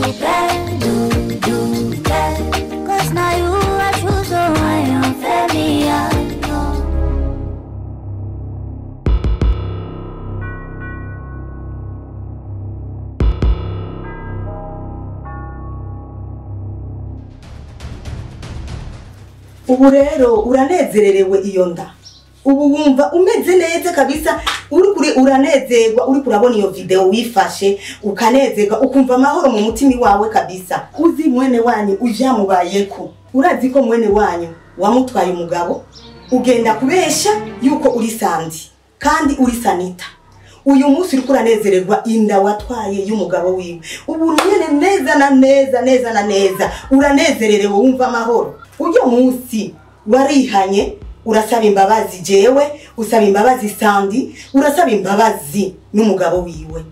Dúpẹ́, dúpẹ́. 'Cause now you I choose, oh, I am very young. Ubu rero uranezererewe iyo nda, ubu wumva umeze neza kabisa, uri kuri uranezerwa, uri kurabona iyo video wifashe ukanezerwa, ukumva amahoro mu mutima wawe kabisa. Uzi mwene wanyu uvyamubayeko, urazi ko mwene wanyu wamutwaye umugabo, ugenda kubesha yuko uri Sandi kandi uri Sanita. Uyu munsi uri kuranezererwa inda watwaye y'umugabo wiwe. Ubu nyene neza na neza neza na neza uranezererewe, wumva amahoro. Uyu munsi warihanye, urasaba imbabazi jewe, usaba imbabazi Sandi, urasaba imbabazi n'umugabo wiwe.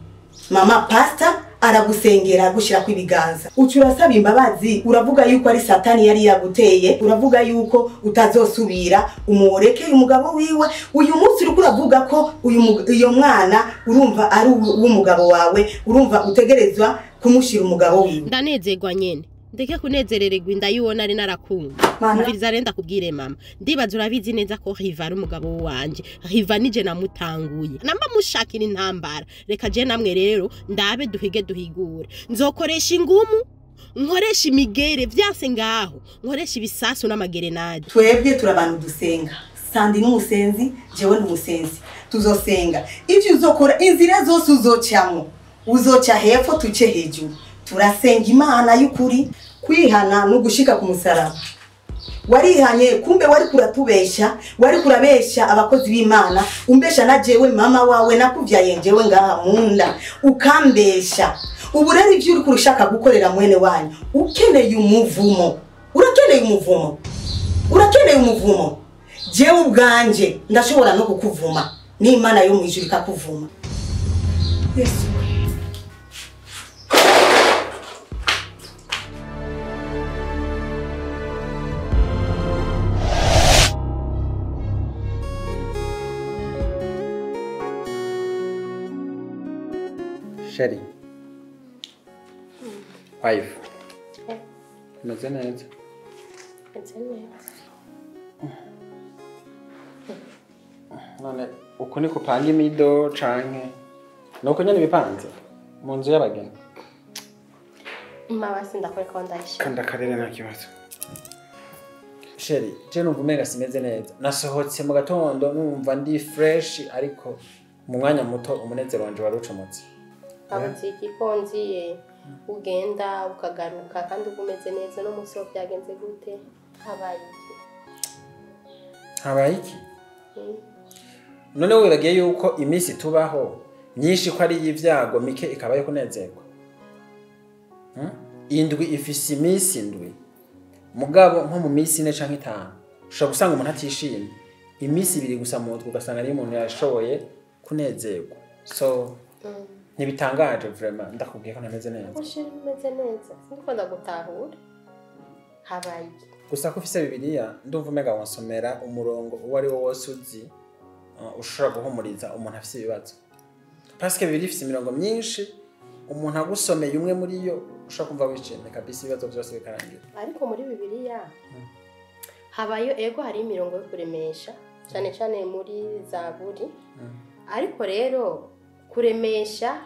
Mama pastor aragusengera agushira ku ibiganza, uca urasaba imbabazi, uravuga yuko ari satani yari yaguteye, uravuga yuko utazosubira, umureke umugabo wiwe. Uyu munsi uriko uravuga ko uyu mwana urumva ari uw'umugabo wawe, urumva utegerezwa kumushira umugabo wiwe. Ndanezerwa nyene, ndeke kunezerererwa inda y'uwo nari narakunda. Umviriza rero ndakubwire mama, ndibaza urabizi neza ko Riva ari umugabo wanje. Riva nije namutanguye, namba mushakira intambara. Reka je namwe rero ndabe duhige duhigure. Nzokoresha ingumu, nkoresha imigere vyanse ngaho, nkoresha ibisasu n'amagerenade. Twebwe turabantu dusenga, Sandi n'umusenzi, jewe n'umusenzi, tuzosenga. Ivyo uzokora, inzira zose uzocamwo, uzoca hepfo tuce hejuru. Turasenga Imana y'ukuri. Kwihana no gushika ku musaraba. Warihanye, kumbe wari kuratubesha, wari kurabesha abakozi b'Imana, umbesha na jewe mama wawe nakuvyaye njewe ngaha munda, ukambesha. Ubu rero ivyo uri kurushaka gukorera mwene wanyu, ukeneye umuvumo, urakeneye umuvumo, urakeneye umuvumo. Jewe ubwanje ndashobora no kukuvuma, n'Imana yo mwijuru ikakuvuma. Yesu. Sheri, wife, umeze neza? Meze neza. None uku niko upanga imido canke nuko nyene bipanze mu nzu y'abageni? Mama sindakwereka aho ndayishira. Kanda karere nta kibazo. Sheri, je numva umenga simeze neza. Nasohotse mu gatondo numva ndi fresh, ariko mu mwanya muto umunezero wanje wari ucomotse. Abuzi igikonzi ugenda ukagaruka kandi ugumeze neza, no munsi wo byagenze gute? Habaye iki? Habaye iki? None wibagiye yuko iminsi tubaho myinshi ko ari y'ivyago, mike ikaba yo kunezerwa. Indwi ifise iminsi indwi, mugabo nko mu minsi 4 canke 5 ushobora gusanga umuntu atishimye, iminsi 2 gusa mu ndwi ugasanga ari umuntu yashoboye kunezerwa. So ntibitangaje vraiment, ndakubwiye ko ntameze neza. Ushira umeze neza, sindikunda gutahura. Habaye iki? Gusa ko ufise Bibiliya, ndumva umenga wansomera umurongo uwo ari wo wose uzi ushobora guhumuriza umuntu afise ibibazo. Parce que Bibiliya ifise imirongo myinshi, umuntu agusomeye umwe muri yo ushobora kumva wishimye kabisa, ibibazo byose bikarangira. Ariko muri Bibiliya habayo ego hari imirongo yo kuremesha, cyane cyane muri Zaburi. Ariko rero kuremesha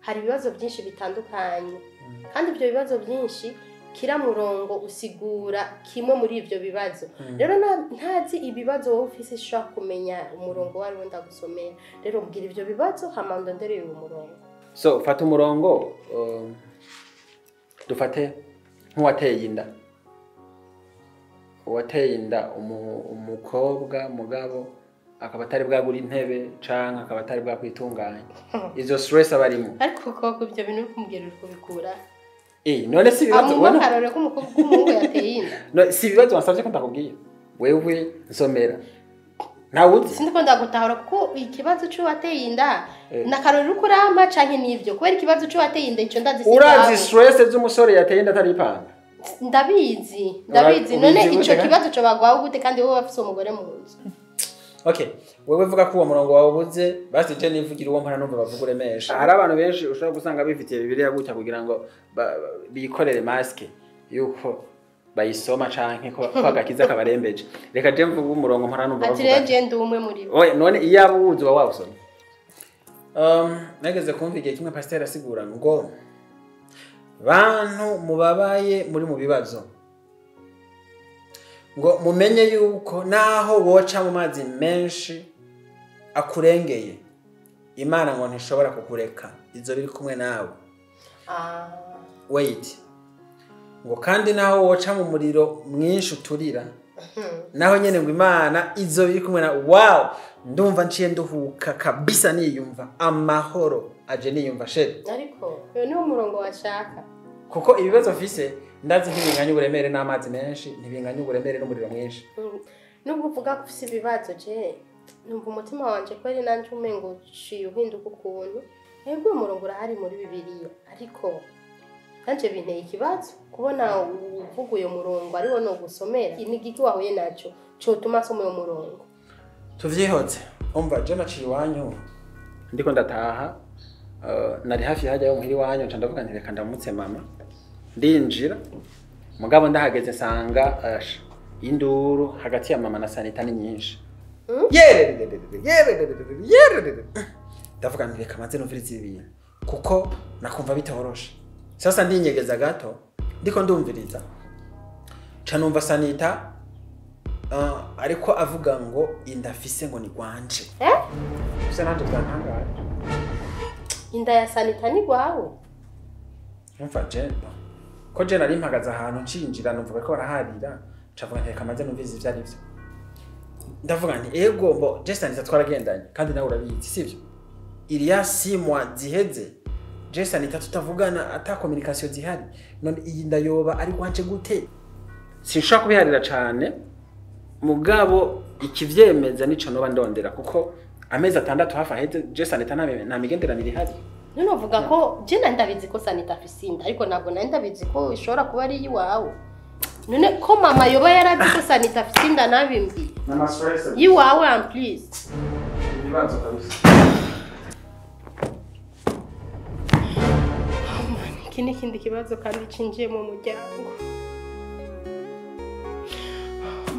hari ibibazo byinshi bitandukanye, kandi ibyo bibazo byinshi kira murongo usigura kimwe muri ibyo bibazo. Rero ntazi ibibazo wowe ufise, ushobora kumenya umurongo wari wenda gusomera. Rero mbwira ibyo bibazo hama ndondere uyu murongo. So fata umurongo, dufate nk'uwateye inda, uwateye inda umukobwa mugabo akaba atari bwagura intebe canke akaba atari bwakwitunganya, izo stress abarimo. Ariko koko ibyo bintu uri kumbwira uri kubikura? None si ibibazo ubona? Akarore k'umukobwa w'umuhungu yateye inda. No, si ibibazo wansavye ko ndakubwira. Wewe nsomera. Ntawe uzi? Sindiko ndagutahura kuko ikibazo c'uwateye inda nakarore uri kurampa canke nivyo, kubera ikibazo c'uwateye inda ico ndazi. Urazi stress z'umusore yateye inda ataripanga? Ndabizi, ndabizi. None ico kibazo co bagwaho gute kandi wowe bafise umugore mu nzu? Okay, wewe vuga ko uwo murongo wawe ubuze, basi je nivugira uwo mpora numva bavuga uremesha. Hari abantu benshi ushobora gusanga bifitiye Bibiliya gutya kugira ngo bikorere maske yuko bayisoma canke ko agakiza kabarembeje. Reka je mvuga umurongo mpora numva Ati bavuga. rero je ndi umwe muri bo. Oya, none iyaba uwuzi uba wawusoma. Nageze kumva igihe kimwe pasiteri asigura ngo bantu mubabaye muri mu bibazo, ngo mumenye yuko naho woca mu mazi menshi akurengeye, Imana ngo ntishobora kukureka, izo biri kumwe nawe. Wait, ngo kandi naho woca mu muriro mwinshi uturira, naho nyene ngo Imana izo biri kumwe nawe. Wow, ndumva nciye nduhuka kabisa, niyumva amahoro aje, niyumva chéri. Ariko uyo niwo murongo washaka? Kuko ibibazo mfise ndazi ntibinganya uburemere n'amazi menshi, ntibinganya uburemere n'umuriro mwinshi. Nubwo uvuga ko ufise ibibazo, je numva umutima wanje kweri nanje umengo uciye uhinduka ukuntu. Ego, uwo murongo urahari muri Bibiliya, ariko nanje binteye ikibazo kubona uvuga uyo murongo ariwo nogusomera. Ni igiki wahuye naco cotuma asoma uyo murongo? Tuvyihotse. Umva, je naciye iwanyu ndiko ndataha, nari hafi hajya yo muhira iwanyu, nca ndavuga nti reka ndamutse mama. Ndinjira, mugabo ndahageze nsanga induru hagati ya mama na Sanita ni nyinshi. Yerererere, yerererere, yerererere. Ndavuga nti reka maze numvirize ibi bintu kuko nakumva bitoroshe. Sasa ndinyegeza gato, ndiko ndumviriza, ca numva Sanita ariko avuga ngo inda afise ngo ni gwanje. Eh? Gusa nanje byantangaje. Inda ya Sanita ni gwawe? Umva, je ko je nari mpagaze ahantu ncinjira, numva bariko baraharira, ncavuga nti reka maze numvirize ivyo ari vyo. Ndavuga nti ego mbo je Sanita twaragendanye, kandi nawe urabizi, sivyo? Iriya 6 mois ziheze je Sanita tutavugana, ata communication zihari, none iyi ndayoba ari gwanje gute? Sinshobora kubiharira cane, mugabo ikivyemeza nico noba ndondera, kuko amezi 6 hafi aheze je Sanita nta migenderanire ihari. None uvuga ko je nari ndabizi ko Sanita afise inda, ariko ntabwo nari ndabizi ko ishobora kuba ari iyiwawe. None ko mama yoba yarazi ko Sanita afise inda nabimbwiye N'ama stress. yiwawe en plus? Ibibazo kabisa. Iki ni ikindi kibazo kandi cinjiye mu muryango.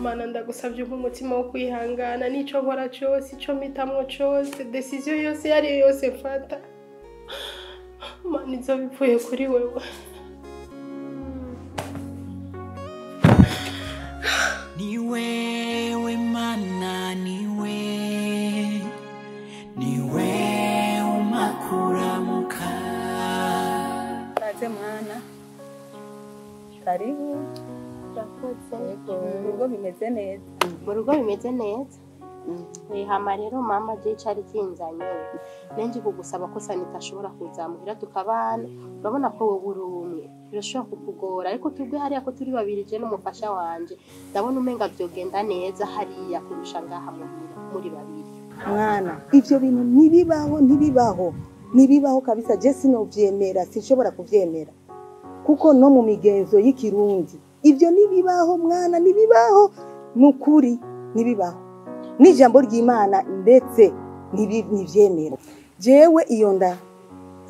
Mana, ndagusabye umpe umutima wo kwihangana n'ico nkora cose, ico mpitamwo cose, décision yose iyo ariyo yose mfata, Mana, izo bivuye kuri wewe. Ni wewe Mana, niwe niwe umakuramuka. Kaze mwana, karibu. Urakoze. Mu rugo bimeze neza? Mu rugo bimeze neza. Hama rero mama, je cari kinzanye nenje kugusaba ko Sanita ashobora kuzamuhira tukabana. Urabona ko wowe uri umwe, birashobora kukugora, ariko twebwe hariya ko turi babiri, je n'umufasha wanje, ndabona umenga vyogenda neza hariya kurusha ngaha muhira muri babiri. Mwana, ivyo bintu ntibibaho, ntibibaho, ntibibaho kabisa. Je sinovyemera, sinshobora kuvyemera, kuko no mu migenzo y'ikirundi ivyo ntibibaho mwana, ntibibaho nukuri, ntibibaho n'ijambo ry'Imana ndetse ntivyemera. Jewe iyo nda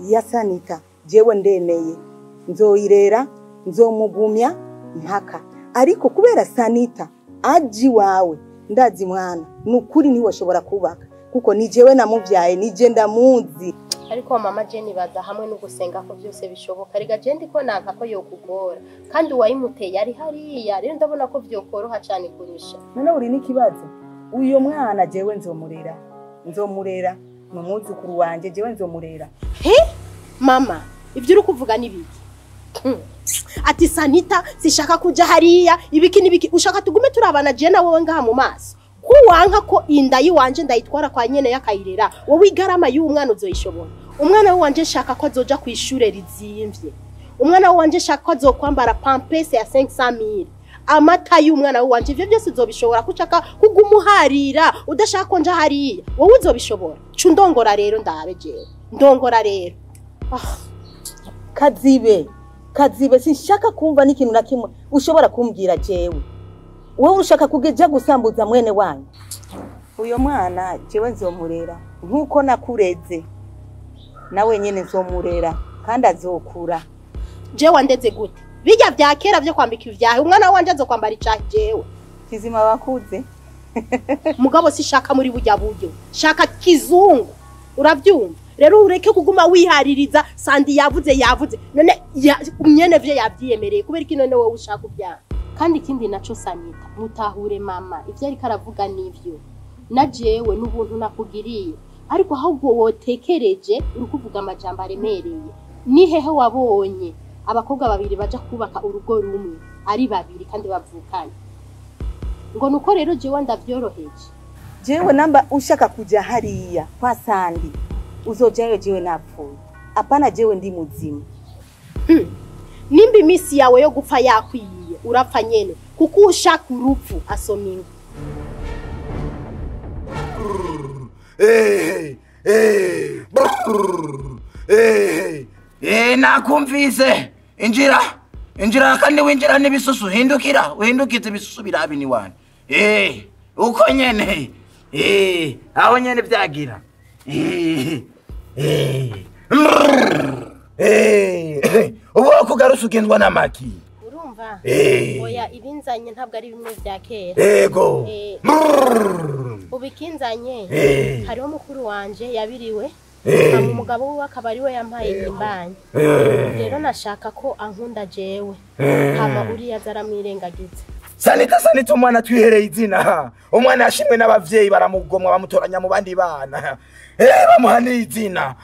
ya Sanita, jewe ndemeye nzoyirera, nzomugumya mpaka. Ariko kubera Sanita aji iwawe, ndazi mwana, nukuri ntiwashobora kubaka, kuko ni jewe namuvyaye, nije ndamuzi. Ariko mama, je nibaza hamwe no gusenga ko byose bishoboka. Rega je ndiko nanka ko yokugora, kandi uwayimuteye ari hariya. Rero ndabona ko vyokoroha cane kurusha. None uri n'ikibazo? Uyo mwana jewe nzomurera, nzomurera, ni umwuzukuru wanje, jewe nzomurera. He mama, ibyo uri kuvuga ni biki? Ati Sanita sishaka kuja hariya, ibiki n'ibiki. Ushaka tugume turabana je na wowe ngaha mu maso ko wanka ko inda yiwanje ndayitwara kwa nyene yakayirera? Wowe igarama y'uwo mwana uzoyishobora? Umwana wanje shaka ko azoja ku ishure rizimvye, umwana wanje shaka ko azokwambara pampers ya 500,000, amata y'umwana wanje, ivyo byose uzobishobora? Ko ushaka kuguma uharira udashaka ko nja hariya, wowe uzobishobora? Cu ndongora rero ndabe, jewe ndongora rero. Ah. Kazibe, Kazibe, sinshaka kumva n'ikintu na kimwe ushobora kumbwira jewe. Wowe ushaka kugeja gusambuza mwene wanyu? Uyo mwana jewe nzomurera nkuko nakureze, nawe nyene nzomurera kandi azokura. Jewe wandeze gute? Bijya vya kera vyo kwambika ivyahe, umwana wanje azokwambara icahe jewe? Kizima bakuze. Mugabo si shaka muri burya buryo, shaka kizungu, uravyumva? Rero ureke kuguma wihaririza Sandi yavuze none nyene vyo yavyiyemereye, kubera iki none wowe ushaka uvyanga? Kandi ikindi naco Sanita, mutahure mama, ivyo ariko aravuga nivyo, na jewe n'ubuntu nakugiriye, ariko ahubwo wotekereje uri kuvuga amajambo aremereye. Ni hehe wabonye abakobwa babiri baja kubaka urugo rumwe ari babiri kandi bavukanye? Ngo nuko rero jewe ndavyoroheje. Jewe namba ushaka kuja hariya kwa Sandi, uzojayo jewe napfuye, apana jewe ndi muzima. Nimba imisi yawe yo gupfa yakwiye, urapfa nyene, kuko ushaka urupfu asominga. Nakumvise. Injira injira kandi winjira n'ibisusu, hindukira uhindukize ibisusu birabi ni wane. Uko nyene aho nyene vyagira. Ubu kugarusa ugendwa n'amaki. Urumva? Oya, ibinzanye ntabwo ari bimwe vya kera. Ego. Ubikinzanye hariho mukuru wanje yabiriwe, umugabo wiwe akaba ari we yampaye imbanyi. Rero nashaka ko ankunda jewe, hama uriya azaramwirengagiza. Sanita Sanita, umwana twihereye izina, umwana yashimwe n'abavyeyi baramugomwa bamutoranya mu bandi bana, bamuha n'izina.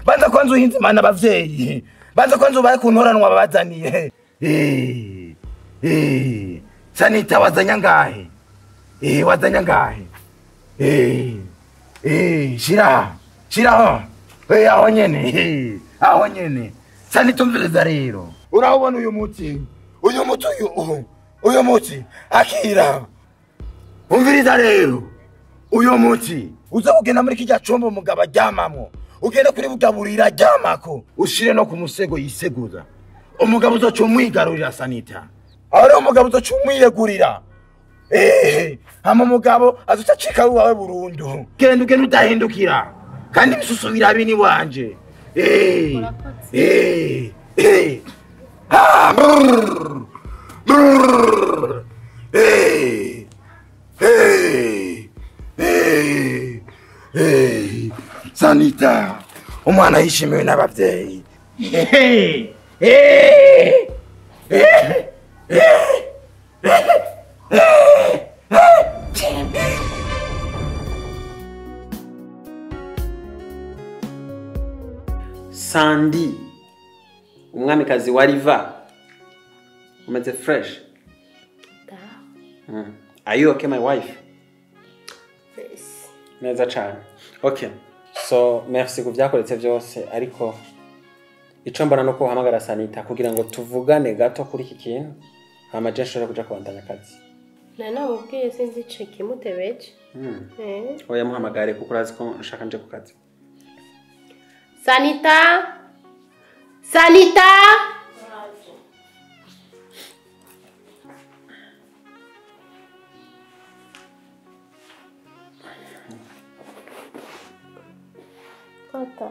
Banza kwanza uhinze imana abavyeyi, banza kwanza ubaye kuntoranwa babazaniye. Sanita wazanya ngahe? Wazanya ngahe? Shira shiraho. Aho nyene, aho nyene. Sanita umviriza rero, urabona uyu muti, uyu muti, uyu muti akira. Umviriza rero, uyu muti uza kugenda muri kijya combo mugabo aryamamwo, ugenda kuri bugaburira aryamako, ushire no ku musego yiseguza. Umugabo uzoca umwigarurira Sanita, aho rero umugabo uzoca umwiyegurira. Hama umugabo azoca acika uwawe burundu. Genda ugenda udahindukira, kandi ibisusu birabi ni wanje. Sanita, umwana yishimiwe n'abavyeyi. Sandi, umwamikazi wa Riva, umeze fresh? Are you okay, my wife? Yes. Neza cyane. Okay. So, merci ku byakoretse byose, ariko ico mbona nuko uhamagara Sanita kugira ngo tuvugane gato kuri iki kintu, hama je nshobora kuja kubandanya akazi. Na namubwiye sinzi ico kimutebeje. Oya, muhamagare kuko urazi ko nshaka nje ku kazi. Sanita! Sanita! Tata.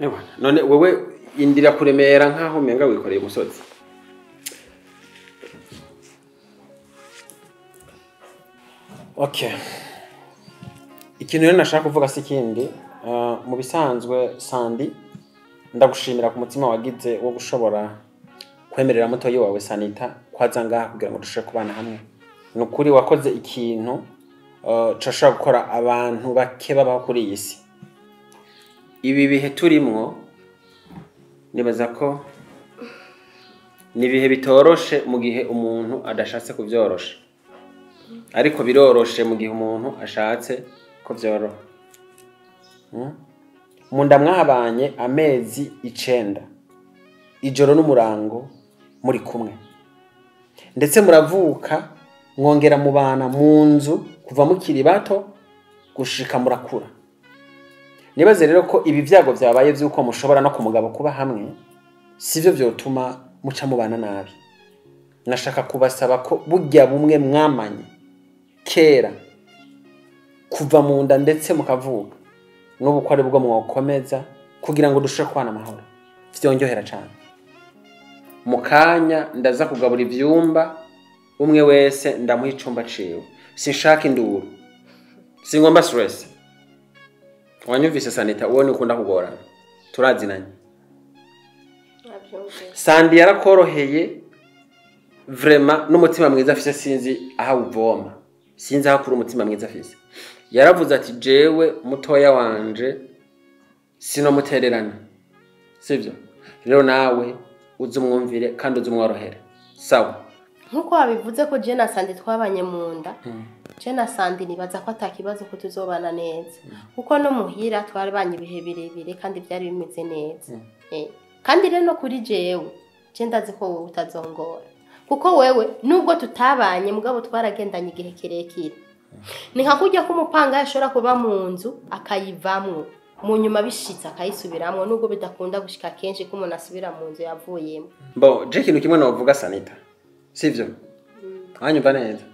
Ewa, none wewe indira kuremera nkaho umenga wikoreye umusozi. Okay. Ikintu rero nashaka kuvuga si ikindi, mu bisanzwe Sandi ndagushimira ku mutima wagize wo gushobora kwemerera mutoyi wawe Sanita kwaza ngaha kugira ngo dushobore kubana hamwe. Ni ukuri wakoze ikintu cashobora gukora abantu bake babaho kuri iyi si. Ibi bihe turimwo nibaza ko ni ibihe bitoroshe mu gihe umuntu adashatse kuvyorosha, ariko biroroshe mu gihe umuntu ashatse ko vyoroha. Munda mwabanye amezi 9, ijoro n'umurango muri kumwe, ndetse muravuka mwongera mubana mu nzu kuva mukiri bato gushika murakura. Nibaze rero ko ibi vyago vyabaye vyuko mushobora no kumugabo kuba hamwe, sivyo vyotuma muca mubana nabi. Nashaka kubasaba ko burya bumwe mwamanye kera kuva mu nda ndetse mukavuka n'ubu ko ari bwo mwokomeza kugira ngo dushobore kubana amahoro. Vyonjohera cyane. Mu kanya ndaza kugabura ivyumba, umwe wese ndamuha icumba ciwe. Sinshaka induru, singomba stress. Wanyumvise Sanita, uwo ni ukunda kugorana, turazinanye. Sandi yarakoroheye vraiment, n'umutima mwiza afise, sinzi aho uvoma, sinzi aho akura umutima mwiza afise. Yaravuze ati jewe mutoya wanje sinomutererana, sivyo? Rero nawe uzumwumvire kandi uzumworohere, sawa? Nkuko wabivuze ko je na Sandi twabanye mu nda, je na Sandi nibaza ko atakibazo ko tuzobana neza, kuko no muhira twarabanye ibihe birebire kandi byari bimeze neza. Kandi rero no kuri jewe je ndazi ko wowe utazongora, kuko wewe nubwo tutabanye mugabo twaragendanye igihe kirekire. Ni nka kujya ko umupanga yashobora kuba mu nzu akayivamwo mu nyuma bishitse akayisubiramwo, nubwo bidakunda gushika kenshi ko umuntu asubira mu nzu yavuyemo. Bo je ikintu kimwe novuga Sanita, sivyo? Hanyumva neza.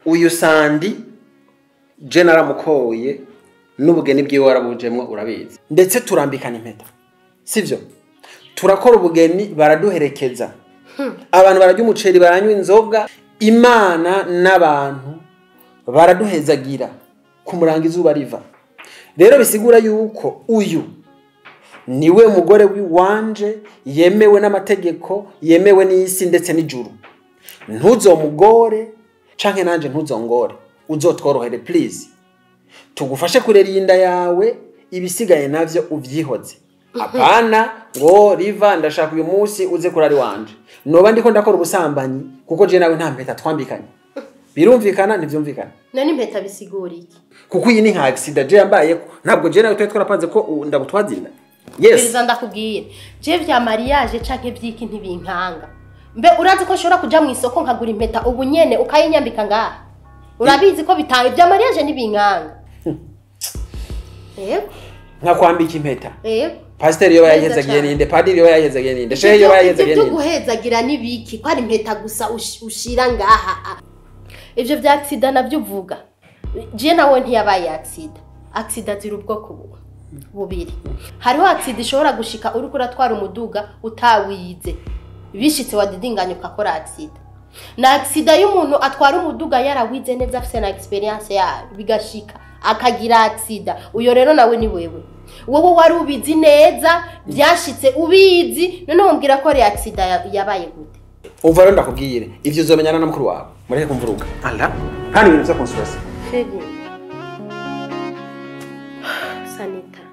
Uyu Sandi je naramukoye n'ubugeni bwiwe warabujemwo urabizi, ndetse turambikana impeta, sivyo? Turakora ubugeni baraduherekeza, abantu bararya umuceri baranywa inzoga, Imana n'abantu baraduhezagira kumuranga izuba riva. Rero bisigura yuko uyu niwe mugore w'iwanje yemewe n'amategeko, yemewe n'isi ndetse n'ijuru. Ntuzomugore canke nanje ntuzongore, uzotworohere please. Tugufashe kurera inda yawe, ibisigaye navyo uvyihoze. Apana ngo riva ndashaka uyu munsi uze kurari wanje, noba ndiko ndakora ubusambanyi kuko je nawe nta mpeta twambikanye. Birumvikana ntivyumvikana? None impeta bisigura iki? Kuko iyi ni nka accident je yambaye, ntabwo je nawe twarapanze ko ndagutwazinda. Yes. Biriza ndakubwira, je vya mariage canke vyiki ntibinkanga. Mbe urazi ko nshobora kuja mu isoko nkagura impeta ubu nyene ukayinyambika ngaha? Urabizi ko bitaye vya mariage ntibinkanga. Yego. Nkakwambika impeta. Yego. Pasiteri yoba yahezagiye ninde, padiri yoba yahezagiye ninde, shehe yoba yahezagiye ninde. Ibyo guhezagira nibiki ko ari impeta gusa ushira ngaha? Ivyo vya accident navyo uvuga, je nawe ntiyabaye accident. Accident ziri ubwoko bubiri. Hariho accident ishobora gushika uriko uratwara umuduga utawize, bishitse wadidinganya ukakora accident. Na accident y'umuntu atwara umuduga yarawize neza afise na experience yayo, bigashika akagira accident. Uyo rero nawe ni wewe. Wowe wari ubizi neza, byashitse ubizi, none wombwira ko ari accident yabaye gute? Umva rero ndakubwire, ivyo uzomenyana na mukuru wawe, mureke kumvuruga. Ala, kandi ibintu vyo konstress. Feri. Sanita,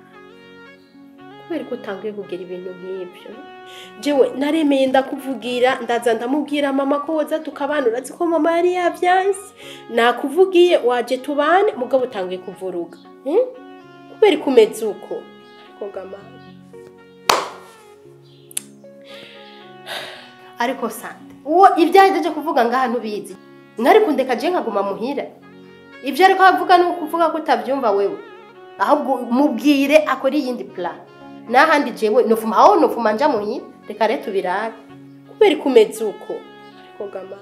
kubera ko utanguye kugira ibintu nk'ibyo, jewe naremeye ndakuvugira, ndaza ndamubwira mama ko woza tukabana, urazi ko mama yari yavyanse. Nakuvugiye waje tubane, mugabo utanguye kuvuruga. Kubera kumeze uko. Ariko gama. Ariko Sante, uwo ibyaje kuvuga ngaha ntubizi. Nari kundeka je nkaguma muhira. Ibyo ariko avuga ni ukuvuga ko utavyumva wewe. Ahubwo mubwire akora iyindi plan. Nahandi jewe nofuma aho nofuma nja muhira, reka rero tubirabe. Kubera kumeze uko. Ariko gama.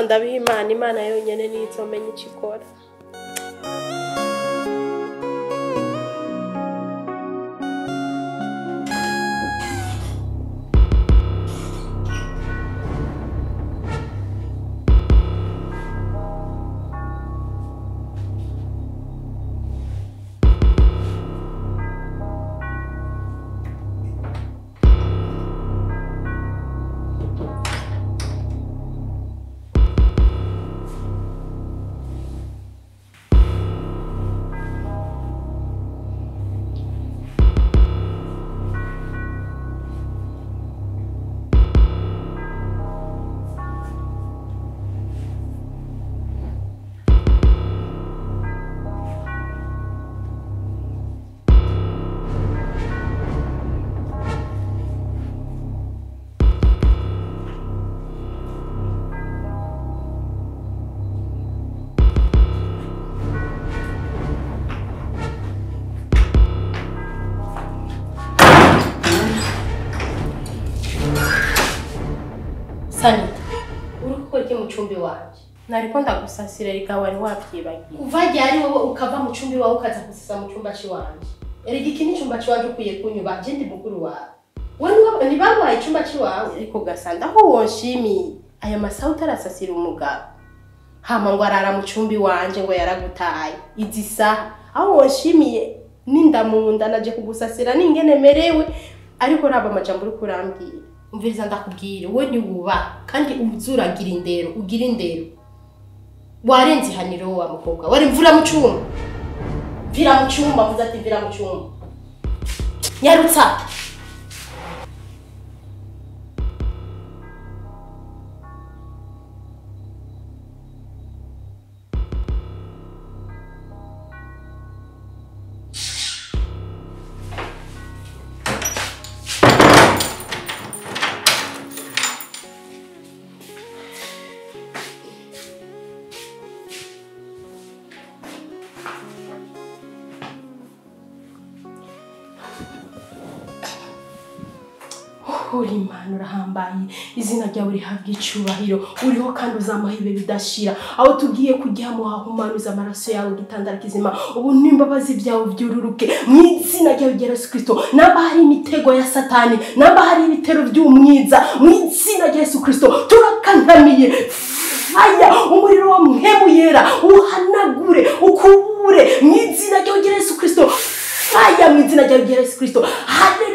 Ndabiha Imana, Imana yonyene nizomenya ico ikora. Sanita, uri gukora iki mu cumbi wanje? Nariko ndagusasira reka wari wavyibagiye. Kuva ryari wowe ukava mu cumbi wawe ukaza gusasa mu cumba ciwanje? Erega iki ni icumba ciwanje ukwiye kunyuba, je ndi mukuru wawe. Wewe ntibaguhaye icumba ciwawe? Ariko gasanda aho wonshimiye aya masaha utarasasira umugabo. Hama ngo arara mu cumbi wanje ngo yaragutaye. Izi saha aho wonshimiye ninda munda naje kugusasira ningene merewe, ariko raba amajambo uri kurambwira. Umviriza ndakubwire, wowe ntiwubaha kandi uzuragira indero, ugira indero. Warenze ihaniro wa mukobwa, wari mvura mu cumba. Mvira mu cumba, mvuze ati mvira mu cumba. Nyarutsa. Uri Imana urahambaye, izina ryawe rihabwa icubahiro, uriho kandi uzamaha ibihe bidashira. Aho tugiye kujya muhahumanuza amaraso yawe gitandara kizima, ubu n'imbabazi byawe byururuke mu izina ryawe rya Yesu Kristo. Namba hari imitego ya Satani, namba hari ibitero by'umwiza, mu izina rya Yesu Kristo turakankamiye. Fire, umuriro wa mpemu yera uhanagure ukubure mu izina ryawe rya Yesu Kristo. Fire mu izina ryawe rya Yesu Kristo. Haleluya.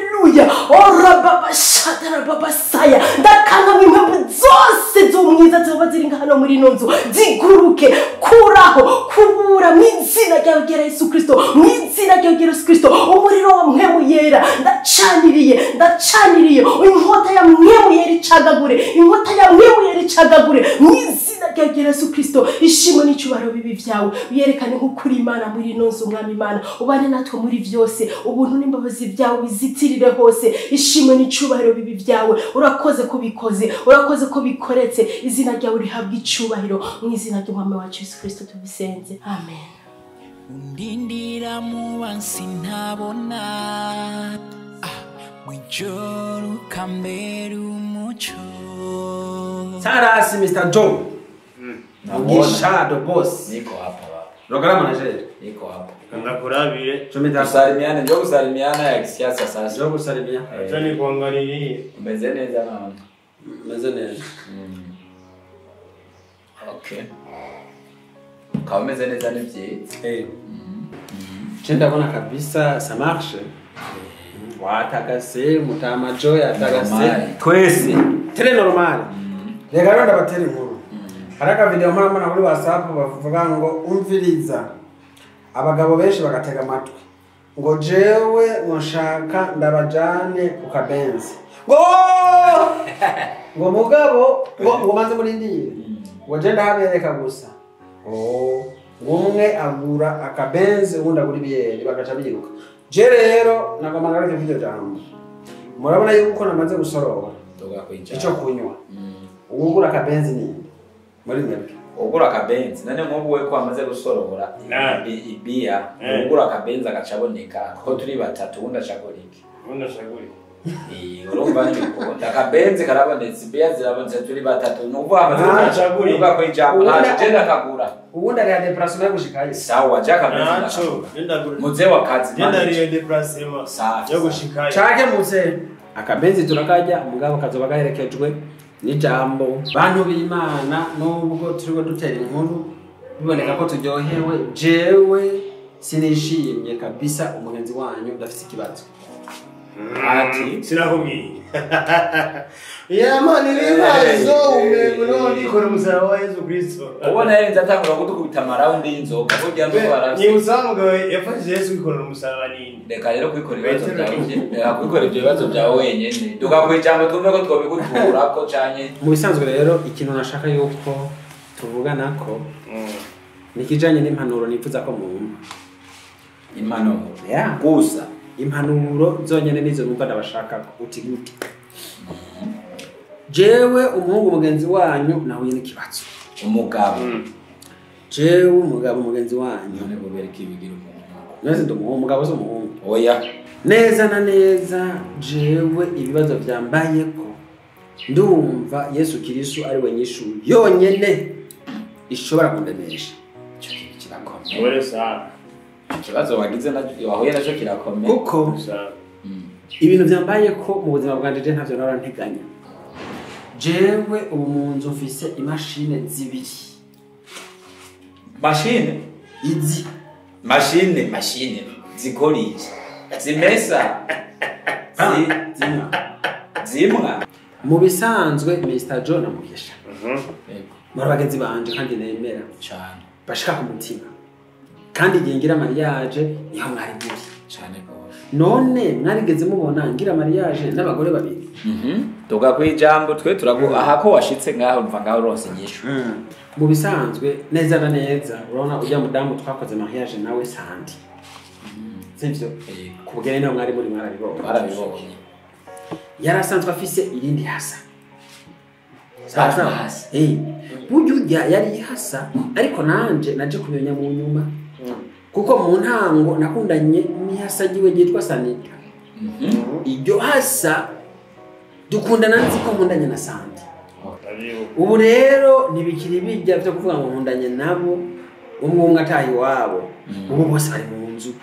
Ora baba shatara baba saya. Ndakanga impamvu zose z'umwiza zoba ziri hano muri ino nzu ziguruke, kuraho kubura mu izina ryawe rya Yesu Kristo, mu izina ryawe rya Yesu Kristo. Umuriro wa mpemu yera ndacaniriye, ndacaniriye inkota ya mpemu yera icagagure, inkota ya mpemu yera icagagure mu izina rya Yesu Kristo. Ishimwe n'icubahiro bibi vyawe uyerekane nk'ukuri Imana muri ino nzu. Mwami Imana ubane natwe muri vyose, ubuntu n'imbabazi byawe bizitirire hose. Ishimwe n'icubahiro bibi vyawe, urakoze ko bikoze, urakoze ko bikoretse. Izina ryawe rihabwa icubahiro mu izina ry'Umwami wacu Yesu Kristo tubisenze, amen. Undindira mu bansi ntabona, mwijoro ukambera umuco. Sarasi Mr. Joe. Ngishado boss. Niko hapa baba. Rogara manager. Niko hapa. Ndakurabire. Tusalimiane, njoo kusalimiana ya kisiasa sasa. Njoo kusalimia. Acha nikuangalie. Umeze neza mama. Umeze neza. Okay. Kama umeze neza ni vyiza. Eh. Ndabona kabisa ça marche. Watagase mutama Joy atagase. Twese. Très normal. Rega rero ndabatera inkuru. Haraka video mama na kuri WhatsApp bavuga ngo umviriza. Abagabo benshi bagatega amatwi ngo jewe nshaka ndabajane ku kabenzi, ngo ngo mugabo ngo manze murindire ngo je ndabereka gusa. Oh, umwe agura akabenzi undi agura ibiyeri bagaca biruka. Je rero nagomba ngaruke video jambo. Murabona yuko namaze gusorora ico kunywa. Ugura akabenzi ninde muri mwebwe? Ugura akabenzi nane nkubu we ko amaze gusorora ibia, ugura akabenzi agacaboneka ko turi batatu undi acagurike. Undi acagurike. Urumva ndikubona akabenzi karabonetse, ibia zirabonetse, turi batatu nuvuga amaze gucagurika ko ijambo ntaje je ndakagura. Ubundi ari déplacement yo gushikayo. Sawa je akabenzi ndakagura. Muze wakazi je ndariye déplacement yo gushikayo. Cake muze akabenzi turakajya mugabo kazoba gaherekejwe n'ijambo. Bantu b'Imana nubwo turiko dutera inkuru biboneka ko turyohewe, jewe sinishimye kabisa. Umugenzi wanyu ndafise ikibazo. Ati sinakubwiye. Yamani ibibazo umengo ndikora umusaraba wa Yesu Kristo. Ubona yarinze atangura kudukubita amarawundi y'inzoga burya nuko barafise. Ni umusaraba yafashije Yesu kwikorera umusaraba ninde? Reka rero kwikora ibibazo byawe, reka kwikora ibyo bibazo byawe wenyene. Dukakwijambo twumve ko twobiguturako canye. Mu bisanzwe rero ikintu nashaka yuko tuvugana ko ni kijanye n'impanuro nifuza ko mumpa. Impanuro? Yeah. Gusa impanuro zonyene nizo numva ndabashaka uti gute. Jewe umuhungu mugenzi wanyu nahuye n'ikibazo. Umugabo. Jewe umugabo mugenzi wanyu none gobereka ibigira umuntu. Nese ndi umugabo zo umuhungu. Oya. Neza na neza jewe ibibazo byambaye ko Ndumva Yesu Kristo ari we nyishu yonyene ishobora kundemesha. Ico kintu kirakomeye. Wewe sana. Ikibazo wagize wahuye naco kirakomeye. Kuko ibintu byambaye ko mu buzima bwanje je ntavyo nahora nteganya. Jewe ubu mu nzu mfise imashine zibiri. Mashine? Izi. Mashine zikora iki? Zimesa. Zimwa. Mu bisanzwe Mr. John Mugisha. Muri bagenzi banje kandi nemera cyane. Bashika ku mutima. Kandi igihe ngira mariage niho mwari muri. Cyane gose. None mwarigeze mubona ngira mariage n'abagore babiri. Tuga kwijambo twe turagu aha ko washitse ngaho mva ngaho ronse nyishu. Mu bisanzwe neza na neza urabona ujya mudamu twakoze mariage nawe Sandi. Sivyo? Kubugene niho mwari muri mwarabibonye. Mwarabibonye. Yarasanzwe afise irindi hasa. Sasa. Burya yari hasa ariko nanje naje kumenya mu nyuma. Kuko mu ntango nakundanye n'ihasa giwe yitwa Sanita. Iryo hasa dukundana nzi ko nkundanye na Sandi. Ubu rero ntibikiri bijya byo kuvuga ngo nkundanye nabo umwe umwe atahi wabo. Ubu bose bari mu nzu.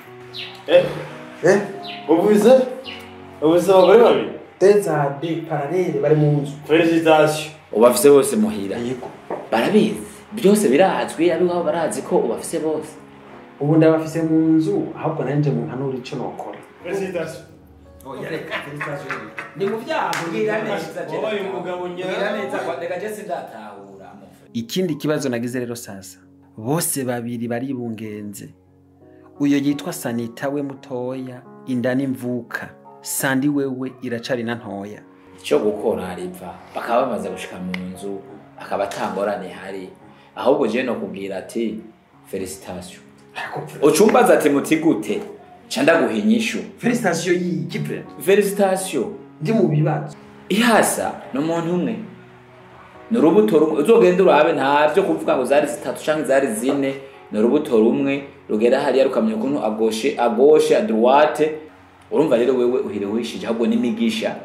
Ubuze abagore babiri. Teza de parallele bari mu nzu. Félicitations. Ubafise bose muhira. Yego. Barabizi. Byose birazwi abiho barazi ko ubafise bose. Ubu ndabafise mu nzu ahubwo nanje mu mpanura ico nokora. Félicitations. Oya reka félicitations. Ni mu byago ngira neza. Wabaye umugabo ngira neza reka je sindatahura. Ikindi kibazo nagize rero sasa. Bose babiri baribungenze. Uyo yitwa Sanita we mutoya inda n'imvuka. Sandi wewe iracari na ntoya. Cyo gukora ariva bakaba bamaze gushika mu nzu akaba atangorane hari ahubwo je no kubwira ati félicitations. Ucumbaza ati muti gute ca ndaguha inyishu. Félicitations yiki pre? Félicitations ndi mu bibazo. Ihasa no muntu umwe. Nurubuto rumwe uzogenda urabe ntavyo kuvuga ngo zari zitatu canke zari zine, nurubuto rumwe rugera hariya rukamenya ukuntu agoshe agoshe a droite. Urumva rero wewe uhire wishije ahubwo n'imigisha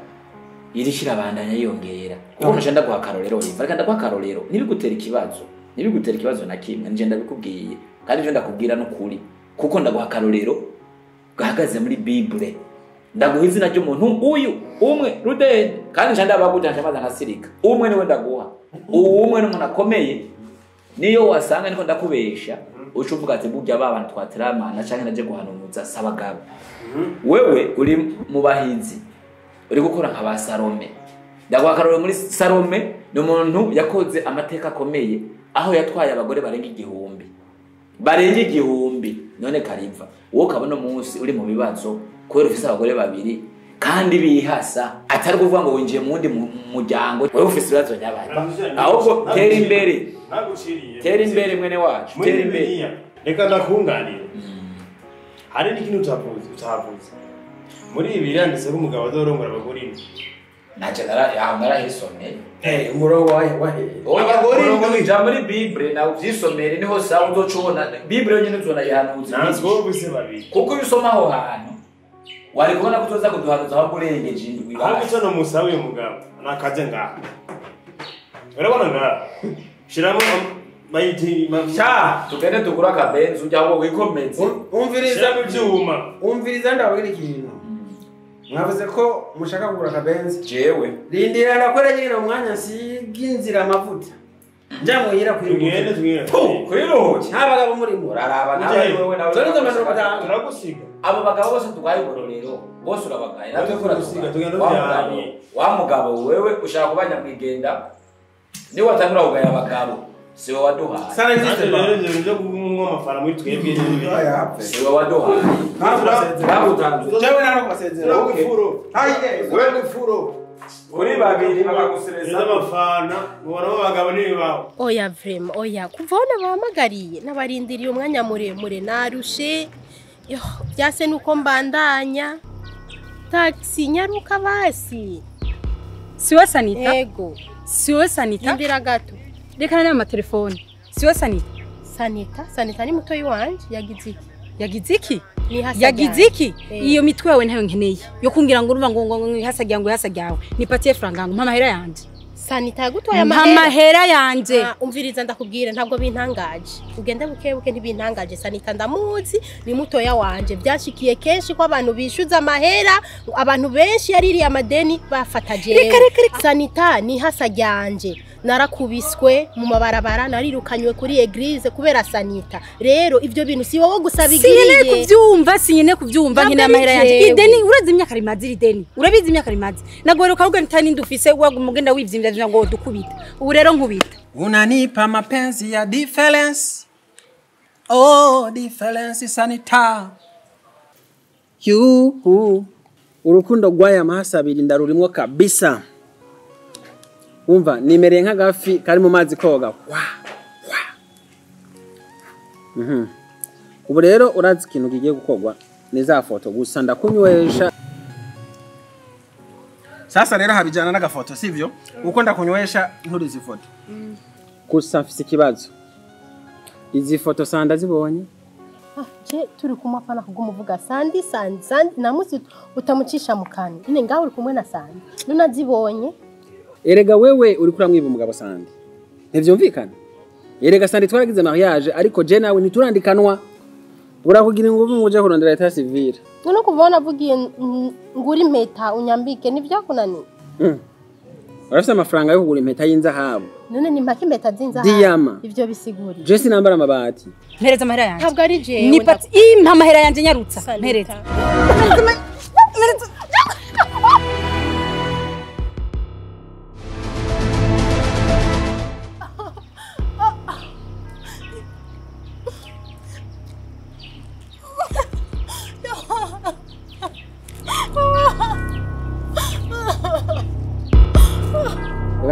irishira bandanya yiyongera. Kuko nje ndaguha akarorero riva reka ndaguha akarorero nibigutera ikibazo. Nibigutera ikibazo na kimwe nje ndabikubwiye kandi nje ndakubwira n'ukuri kuko ndaguha akarorero gahagaze muri Bible. Ndaguha izina ry'umuntu uyu umwe Rudende kandi nje ndabaguta nje maze nkasirika. Umwe niwe ndaguha. Uwo umwe n'umuntu akomeye niyo wasanga niko ndakubesha uca uvuga ati burya ba bantu twateramana canke naje guhanuza sabagabo. Wewe uri mu bahinzi uri gukora nka ba Salome. Ndaguha akarorero muri Salome ni umuntu yakoze amateka akomeye aho yatwaye abagore barenga igihumbi. Barenga igihumbi none kariva. Wowe ukabona umunsi uri mu bibazo kubera ufise abagore babiri kandi bihasa atari kuvuga ngo winjiye mu wundi muryango wewe ufise ibibazo nyabaye. Ahubwo tera imbere. Tera imbere mwene wacu. Tera imbere. Reka ndakunganire. Hari n'ikintu utavuze. Muri ibi biranditse ko umugabo azorongora abagore indwi. Naje narahisomeye. Umurongo wahe. Abagore indwi ja muri Bible nawe uvyisomere niho sawa uzocubona Bible yonyene uzona yihanuza. Ntabwo bose babiri. Kuko iyo usoma aho hantu wari kubona ko uzoza kuduhanuza aho urengeje indwi. Ahubwo ico no musaba uyu mugabo nakaze ngaha. Urabona ngaha. Shiramo bayiti sha tugende tugura akabenzi ujya aho wikomeze. Umviriza ibyuma. Umviriza ndababwira ikintu. Mwavuze ko mushaka kugura akabenzi. Jewe. Rindira nakora nyine umwanya nsiga inzira amavuta. Njya muhira kwiruka. Tugende. Kwiruka. Nta bagabo murimo. Uraraba nawe wewe nawe. Turagusiga. Abo bagabo bose tugaye igororero bose urabagaye natwe turagusiga tugenda tujyanye. Wa mugabo wewe ushaka kuba nyamwigenda ni watangura kugaya abagabo siwe waduhaye. Sana nzise rero ibyo kunywa amafaranga muri twebwe siwe waduhaye. Bagutanze. Jewe narakubasezera. Wewe ifuro. Kuri babiri bakagusereza amafana mubona abagabo nibibaho. Oya vrema oya kuva aho nabahamagariye nabarindiriye umwanya muremure narushe. Yo byase nuko mbandanya. Taxi nyaruka basi. Siwe Sanita? Yego. Siwe Sanita? Indira gato. Reka nari amatelefone. Siwe Sanita? Sanita? Sanita ni mutoyi wanje yagize iki? Yagize iki? Yagize iki? Iyo mitwe yawe ntayo nkeneye. Yo kungira ngo urumva ngo ihasa ngo ihasa ryawe. Nipatie franga ngo mpa amahera yanje. Sanita yagutoye amahera. Mpa amahera yanje. Umviriza ndakubwira ntabwo bintangaje. Ugende buke buke ntibintangaje. Sanita ndamuzi ni mutoya wanje. Byashikiye kenshi ko abantu bishuza amahera, abantu benshi yaririye amadeni bafata jewe. Sanita ni hasa ryanje. Narakubiswe mu mabarabara, narirukanywe kuri eglise kubera Sanita. Rero ivyo bintu si wowe gusa bigiriye. Sinyene kuvyumva, sinyene kuvyumva nkene amahera yanje. Ideni urazi imyaka rimaze ideni. Urabizi imyaka rimaze. Nagweruka ahubwo ntani ndufise wagumugenda wivyimbya ngo dukubita. Ubu rero nkubita. Unanipa mapenzi ya difference. Oh, difference Sanita. Yuhu. Urukundo rwaya mahasa abiri ndarurimwo kabisa. Umva nimereye nk'agafi kari mu mazi koga. Wa wa. Ubu rero urazi ikintu kigiye gukogwa ni za foto gusa ndakunywesha. Sasa rero habijana n'agafoto sivyo? Uko ndakunywesha nturizi foto. Gusa mfise ikibazo. Izi foto sanda zibonye? Je turi kumapana kugumuvuga Sandi Sandi Sandi namusi utamucisha mukani. Nine ngaho uri kumwe na Sandi. Nunazibonye. Erega wewe uri kuramwiba umugabo Sandi. Ntivyumvikana? Erega Sandi twaragize mariage ariko je nawe ntiturandikanwa. Urakugira ngo uje kurondera état civil. None kuva navugiye nguri impeta unyambike nivyakunaniye. Urafise amafaranga yo kugura impeta y'inzahabu. None ni mpaka impeta z'inzahabu. Diyama. Ivyo bisiguriye. Je sinambara amabati. Mpereza amahera yanje. Ntabwo ari jewe. Ni pati impa amahera yanje nyarutsa. Mpereza. Mpereza.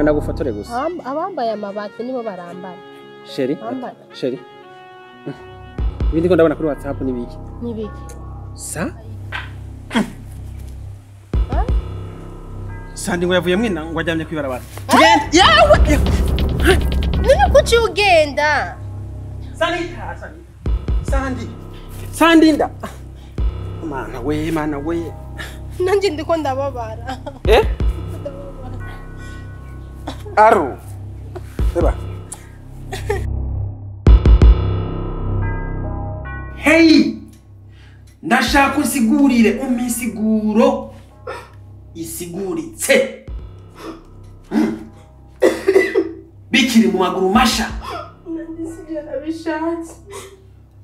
Ndagufotore gusa. Abambaye amabati nibo barambara. Sheri, Sheri. Ibindi ko ndabona kuri WhatsApp ni biki? Ni biki? Sa? Sandi ngo yavuye mwina ngo ajyamye kwibarabara. Tugende. Yawe. None kuki ugenda? Sanita, Sanita. Sandi. Sandi nda. Mana we, mana we. Nanje ndiko ndababara. Eh? Aru. Eba. Hey! Ndashaka unsigurire umpisiguro isiguritse. Bikiri mu maguru masha. Nandisibye nabishatse.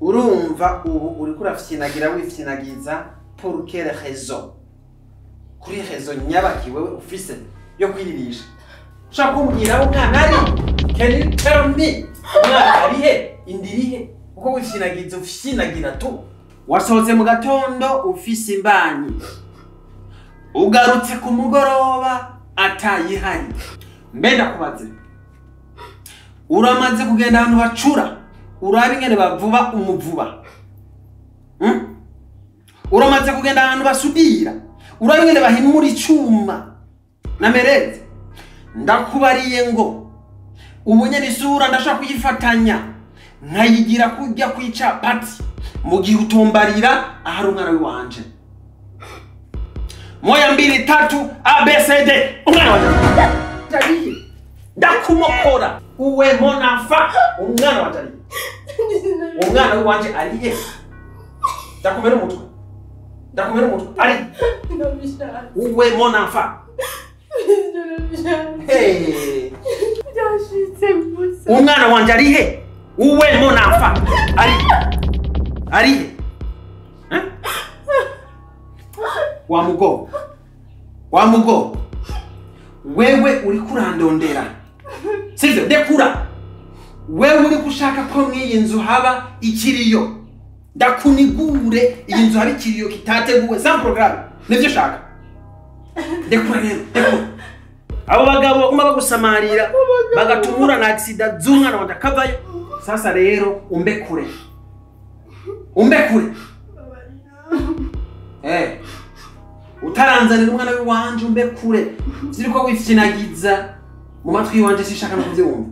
Urumva ubu uri kurafyinagira wifyinagiza pour quelle raison? Kuri raison nyabaki wewe ufise yo kwiririsha. Ushaka kumbwira aho umwana ari? Can you tell me? Umwana ari he? Indiri he? Uko wifyinagiza ufyinagira tu. Wasohotse mu gatondo ufise imbanyi. Ugarutse ku mugoroba atayihari. Mbe ndakubaze. Uramaze kugenda ahantu bacura, uraba ingene bavuba umuvuba. Uramaze kugenda ahantu basudira, uraba ingene bahimura icuma. Namereze. Ndakubariye ngo ubu nyene isura ndashaka kuyifatanya nkayigira kujya kwicapati mu gihe utombarira ahari umwana wanje. Moya mbili tatu A B C D. Umwana wanje ariye. Ndakumokora uwe monafa umwana wanje ariye. Umwana wanje ariye. Ndakumera umutwe. Ndakumera umutwe. Ari. Uwe monafa. Hey. Umwana wanje ari he? Uwe monafa. Ari. Ari he? Eh? Wa mugo. Wa mugo. Wewe uri kurandondera. Sivyo dekura. Wewe uri gushaka ko mwiyi nzu haba ikiriyo. Ndakunigure iyi nzu haba ikiriyo kitateguwe sans programme. Nivyo shaka. Dekura rero, dekura. Abo bagabo baguma bagusamarira bagatumura na accident z'umwana wanje akavayo. Sasa rero umbe kure. Umbe kure. Eh. Utaranzanira umwana w'iwanje umbe kure. Ziriko wifyinagiza mu matwi yiwanje sishaka no kuvyumva.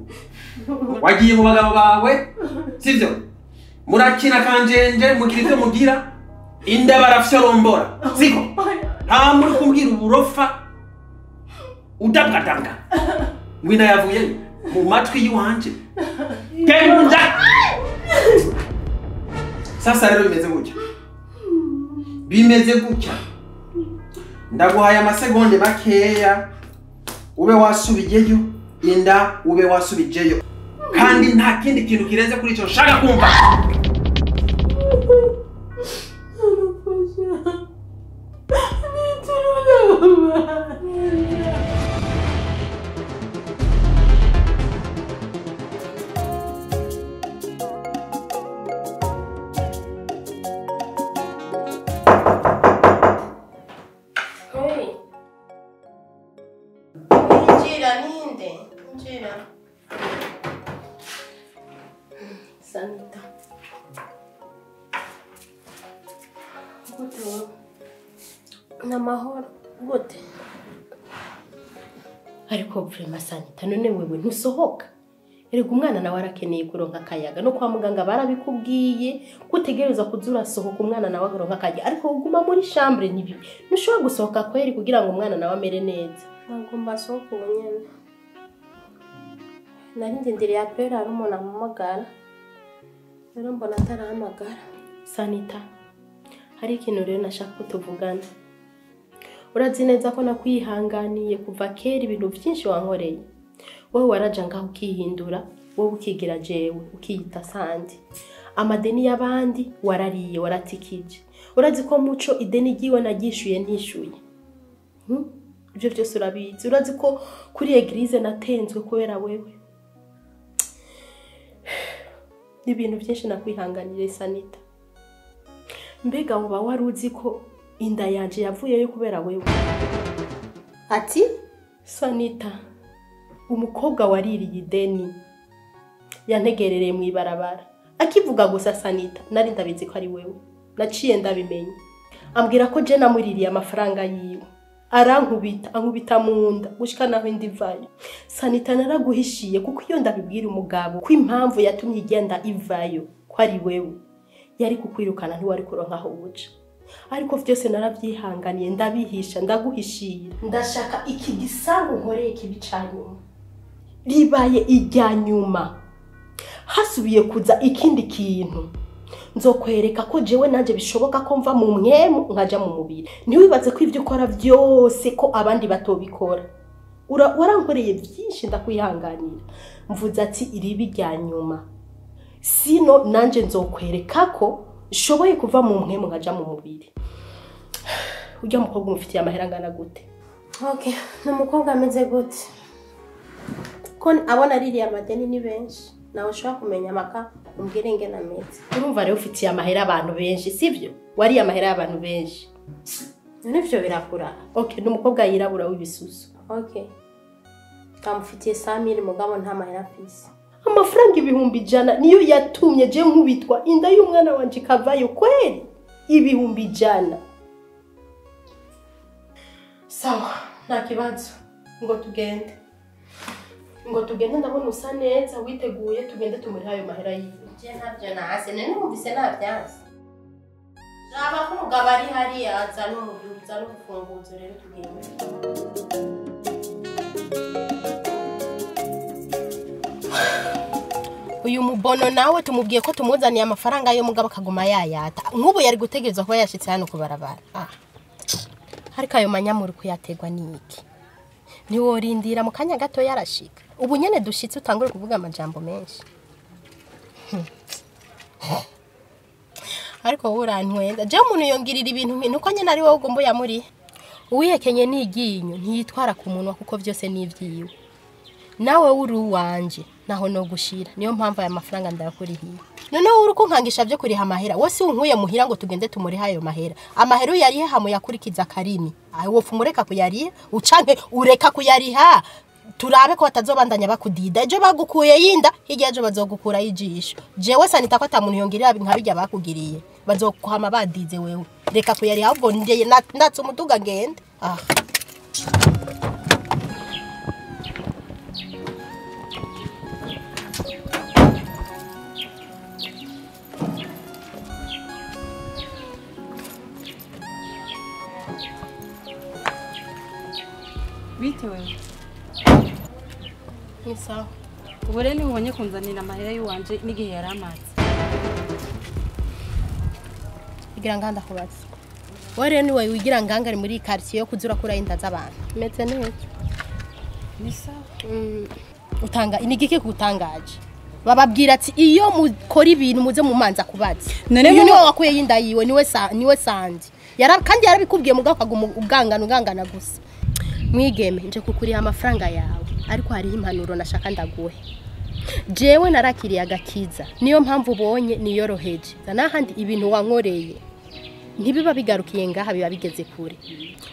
Wagiye mu bagabo bawe, sivyo? Murakina kanjenje mugira ivyo mugira inda barafyorombora. Siko? Nta muri kumbwira uburofa udabwadabwa. Ngwina yavuye mu matwi yiwanje. Genda. Sasa rero bimeze gutya. Bimeze gutya. Ndaguhaye amasegonde makeya ube wasubijeyo inda ube wasubijeyo. Kandi nta kindi kintu kirenze kuri ico nshaka kumva. Sanita. Gute. Namahoro gute. Ariko vrema Sanita none wewe ntusohoka. Erega umwana nawe arakeneye kuronka akayaga no kwa muganga barabikubwiye kutegereza kuzura sohoka umwana nawe aronka akayaga ariko uguma muri chambre nibi. Ntushobora gusohoka kweri kugira ngo umwana nawe amere neza. Nagomba sohoka ubunyene. Nari ndindiriye apera hari umuntu ampamagara. Rero mbona atarahamagara. Sanita, hari ikintu rero nashaka ko tuvugana. Urazi neza ko nakwihanganiye kuva kera ibintu byinshi wankoreye. Wowe waraja ngaho ukihindura, wowe ukigira jewe, ukiyita Sandi. Amadeni y'abandi warariye, waratikije. Urazi ko muco ideni ryiwe nagishuye ntishuye. Ibyo byose urabizi. Urazi ko kuri eglise natenzwe kubera wewe. Ibintu byinshi nakwihanganire Sanita. Mbega uba waruzi ko inda yanje yavuyeyo kubera wewe. Ati Sanita, umukobwa waririye ideni yantegerereye mu ibarabara. Akivuga gusa Sanita, nari ndabizi ko ari wewe. Naciye ndabimenya. Ambwira ko je namuririye amafaranga yiwe. Arankubita, ankubita mu nda gushika naho indivayo. Sanita naraguhishiye kuko iyo ndabibwira umugabo ko impamvu yatumye igenda ivayo ko ari wewe. Yari kukwirukana ntiwari kuronka aho uca. Ariko vyose naravyihanganiye ndabihisha ndaguhishira. Ndashaka iki gisango nkoreye kibi canyuma. Ribaye irya nyuma. Hasubiye kuza ikindi kintu. Nzokwereka ko jewe nanje bishoboka ko mva mu mwemu nkaja mu mubiri. Ntiwibaze ko ivyo ukora vyose ko abandi batobikora. Warankoreye byinshi ndakwihanganira. Mvuze ati iribi rya nyuma. Sino nanje nzokwereka ko shoboye kuva mu mwemu nkaja mu mubiri. Ujya mukobwa umufitiye amahera angana gute? Okay, numukobwa ameze gute? Ko abona ririya amadeni ni benshi. Nawe ushobora kumenya amaka umbwire ingene ameze. Urumva rero ufitiye amahera abantu benshi, sivyo? Wariye amahera y'abantu benshi. None ivyo birakura. Okay, numukobwa yirabura w'ibisusu. Okay. Kamufitiye 100,000 mugabo nta mahera afise. Amafaranga 100,000 niyo yatumye je nkubitwa inda y'umwana wanje ikavayo kweri. 100,000. Sawa, nta kibazo. Ngo tugende. Ngo tugende ndabona usa neza witeguye tugende tumuriha ayo mahera yiwe. Je ntabyo nase, none numvise nabyanse. Raba ko umugabo ari hariya aza n'umubyuza n'ubufunguzo rero tugende. Uyu mubono nawe tumubwiye ko tumuzaniye amafaranga yo mugabo akaguma yayata. Nk'ubu yari gutegerezwa kuba yashitse hano kubarabara. Ariko ayo manyamuri kuyategwa niki? Ntiworindira mu kanya gato yarashika. Ubu nyene dushitse utangure kuvuga amajambo menshi. Ariko wowe urantwenda. Je umuntu yongirira ibintu nuko nyene ari wowe ugomba yamuri. Uwihekenye n'iryinyo ntiyitwara ku munwa kuko vyose n'ivyiwe. Nawe uri uwanje naho no gushira. Niyo mpamvu aya mafaranga ndayakurihiye. Noneho uri kunkangisha byo kuriha amahera. Wose unkuye muhira ngo tugende tumuriha ayo mahera. Amahera yarihe hamu yakurikiza karimi. Ayo wofu mureka kuyariha ucanke ureka kuyariha. Turabe ko batazobandanya bakudida. Ejo bagukuye yinda hirya ejo bazogukura ijisho. Jewe Sanita ko atamuntu yongirira nka bijya bakugiriye. Bazokuhama badize wewe. Reka kuyariha ahubwo ndiye ndatse umuduga ngende. Ah. Bite wewe? Ni sawa. Ubu rero ntibubonye kunzanira amahera y'uwanje n'igihe yari amaze. Igira nganda kubaza. Wowe rero niwe wigira ngangari muri iyi quartier yo kuzura kura inda z'abantu. Meze neza. Ni sawa. Utanga inigike kutangaje. Bababwira ati iyo mukora ibintu muze mumanza kubaza. None uyu niwe wakuye inda yiwe niwe sa niwe sandi. Kandi yarabikubwiye mugabo akaguma ugangana ugangana gusa. Mwigeme nje kukuriha amafaranga yawe ariko hariho impanuro nashaka ndaguhe. Jewe narakiriye agakiza niyo mpamvu ubonye niyoroheje. Nahandi ibintu wankoreye ntibiba bigarukiye ngaha biba bigeze kure.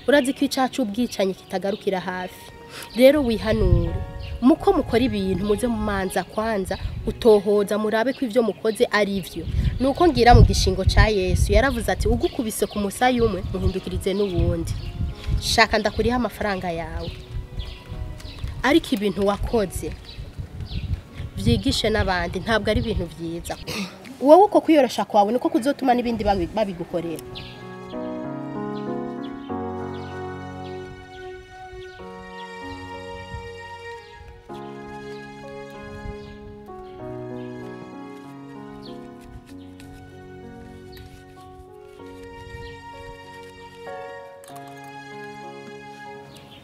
Urazi ko icacu ubwicanyi kitagarukira hafi. Rero wihanure muko mukora ibintu muze mumanza kwanza utohoza murabe ko ivyo mukoze ari ivyo. Nuko ngira mu gishingo ca Yesu yaravuze ati ugukubise ku musayi umwe muhindukirize n'uwundi. Shaka ndakuriha amafaranga yawe. Ariko ibintu wakoze vyigishe n'abandi ntabwo ari ibintu vyiza. Wowe uko kwiyorosha kwawe niko kuzotuma n'ibindi babigukorera.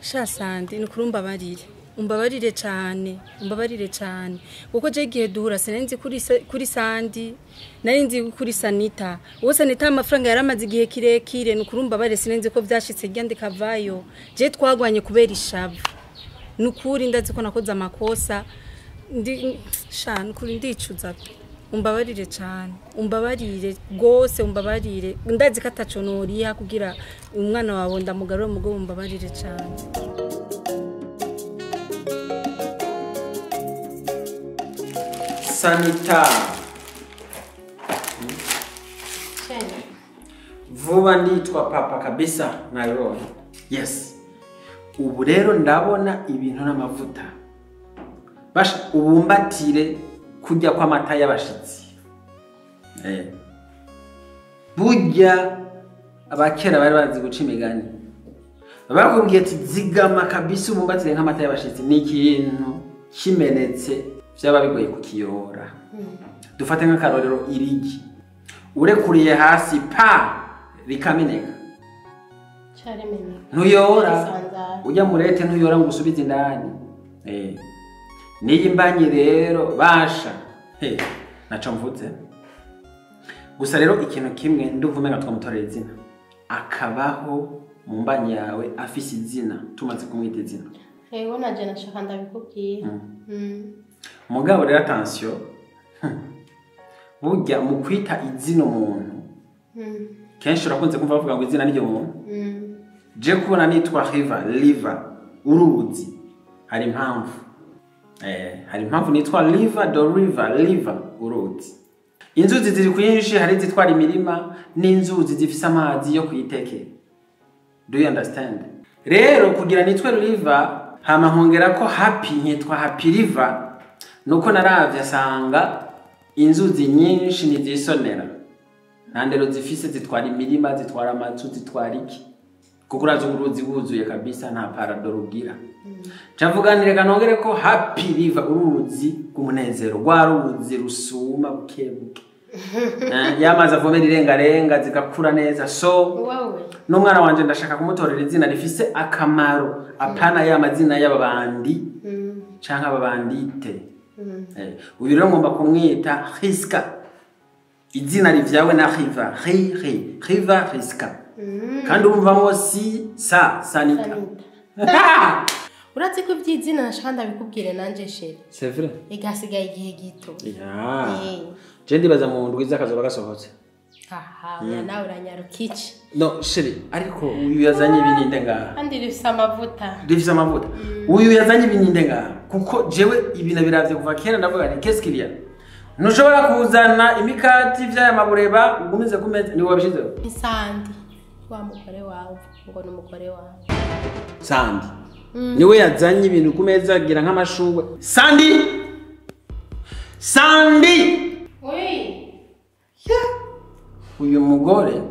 Sha Sandi ni kuri umbabarire. Umbabarire cyane, umbabarire cyane. Kuko je gihe duhura sinenzi kuri Sandi, narinzi kuri Sanita. Uwo Sanita amafaranga yaramaze igihe kirekire ni kuri umbabarire sinenzi ko vyashitse ryande kavayo. Je twagwanye kubera ishavu. Nukuri ndazi ko nakoze amakosa. Ndi sha nukuri ndicuza. Umbabarire cyane, umbabarire gose, umbabarire. Ndazi ko ataco noriha kugira umwana wawe ndamugarura mugo umbabarire cyane. Sanita. Vuba nditwa papa kabisa nabibonye. Yes. Ubu rero ndabona ibintu n'amavuta. Basha ubumbatire kujya kwa mata y'abashitsi. Burya abakera bari bazi guca imigani. Bakubwiye ati zigama kabisa ubumbatire nk'amata y'abashitsi ni ikintu kimenetse byaba bigoye kukiyora. Dufate nk'akarorero irigi. Urekuriye hasi pa rikameneka. Ntuyora. Ujya murete ntuyora ngo usubize indani. Niyi mbanyi rero basha. Naco mvuze. Gusa rero ikintu kimwe nduvume nga twamutorera izina. Akabaho mu mbanyi yawe afise izina tumaze kumwita izina. Yego naje nashaka ndabikubwira. Mugabo rero attention. Burya mu kwita izina umuntu. Kenshi urakunze kumva bavuga ngo izina n'iryo muntu. Je kubona nitwa River, Liver, uruzi. Hari impamvu. Hari impamvu nitwa Liver do River, Liver, uruzi. Inzuzi ziri kwinshi hari zitwara imirima n'inzuzi zifise amazi yo kuyiteke. Do you understand? Rero kugira nitwe River hama nkongera ko Happy nkitwa Happy River nuko naravye asanga inzuzi nyinshi nizisonera. Nta ndero zifise zitwara imirima, zitwara amazu, zitwara iki. Kuko urazi uruzi wuzuye kabisa nta paradoro ugira. Cavuganire kanongere ko Happy River uruzi rw'umunezero, rwa ruzi rusuma buke buke. Yamaze avomera irengarenga zigakura neza. So n'umwana wanje ndashaka kumutorera izina rifise akamaro, apana ya mazina y'ababandi canke ababandite. Uyu rero ngomba kumwita Riska. Izina rivyawe na Riva, ri ri, Riva Riska. Kandi urumvamo si sa Sanita. Uratse ko iby'izina nashaka ndabikubwire nanje chérie. C'est vrai. Igasigaye igihe gito. Ya. Je ndibaza mu ndwi z'akazoba gasohotse. Aha, oya nawe uranyaruka iki? No, chérie, ariko uyu yazanye ibininde ngaha. Kandi rifise amavuta. Rifise amavuta. Uyu yazanye ibininde ngaha kuko jewe ibintu biravye kuva kera ndavuga ni qu'est-ce qu'il y a? Ntushobora kuzana imikati vy'aya mabureba ugumize ku meza ni wabishizeho. Isandi. Wa mugore wawe ngo ni umugore wawe. Sandi. Niwe yazanye ibintu ku meza agira nk'amashurwe. Sandi! Sandi! Oui. Uyu mugore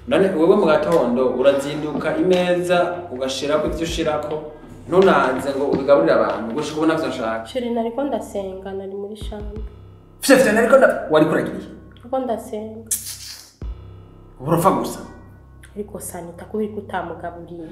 None wewe mu gatondo urazinduka imeza ugashirako ivyo ushirako ntunaze ngo ubigaburire abantu gushika ubona vyo nshaka. Chéri nariko ndasenga nari muri chambre. Fye nariko wari kuragiriye. Ariko ndasenga. Uropfa gusa. Ariko Sanita kubiri kutamugaburiye.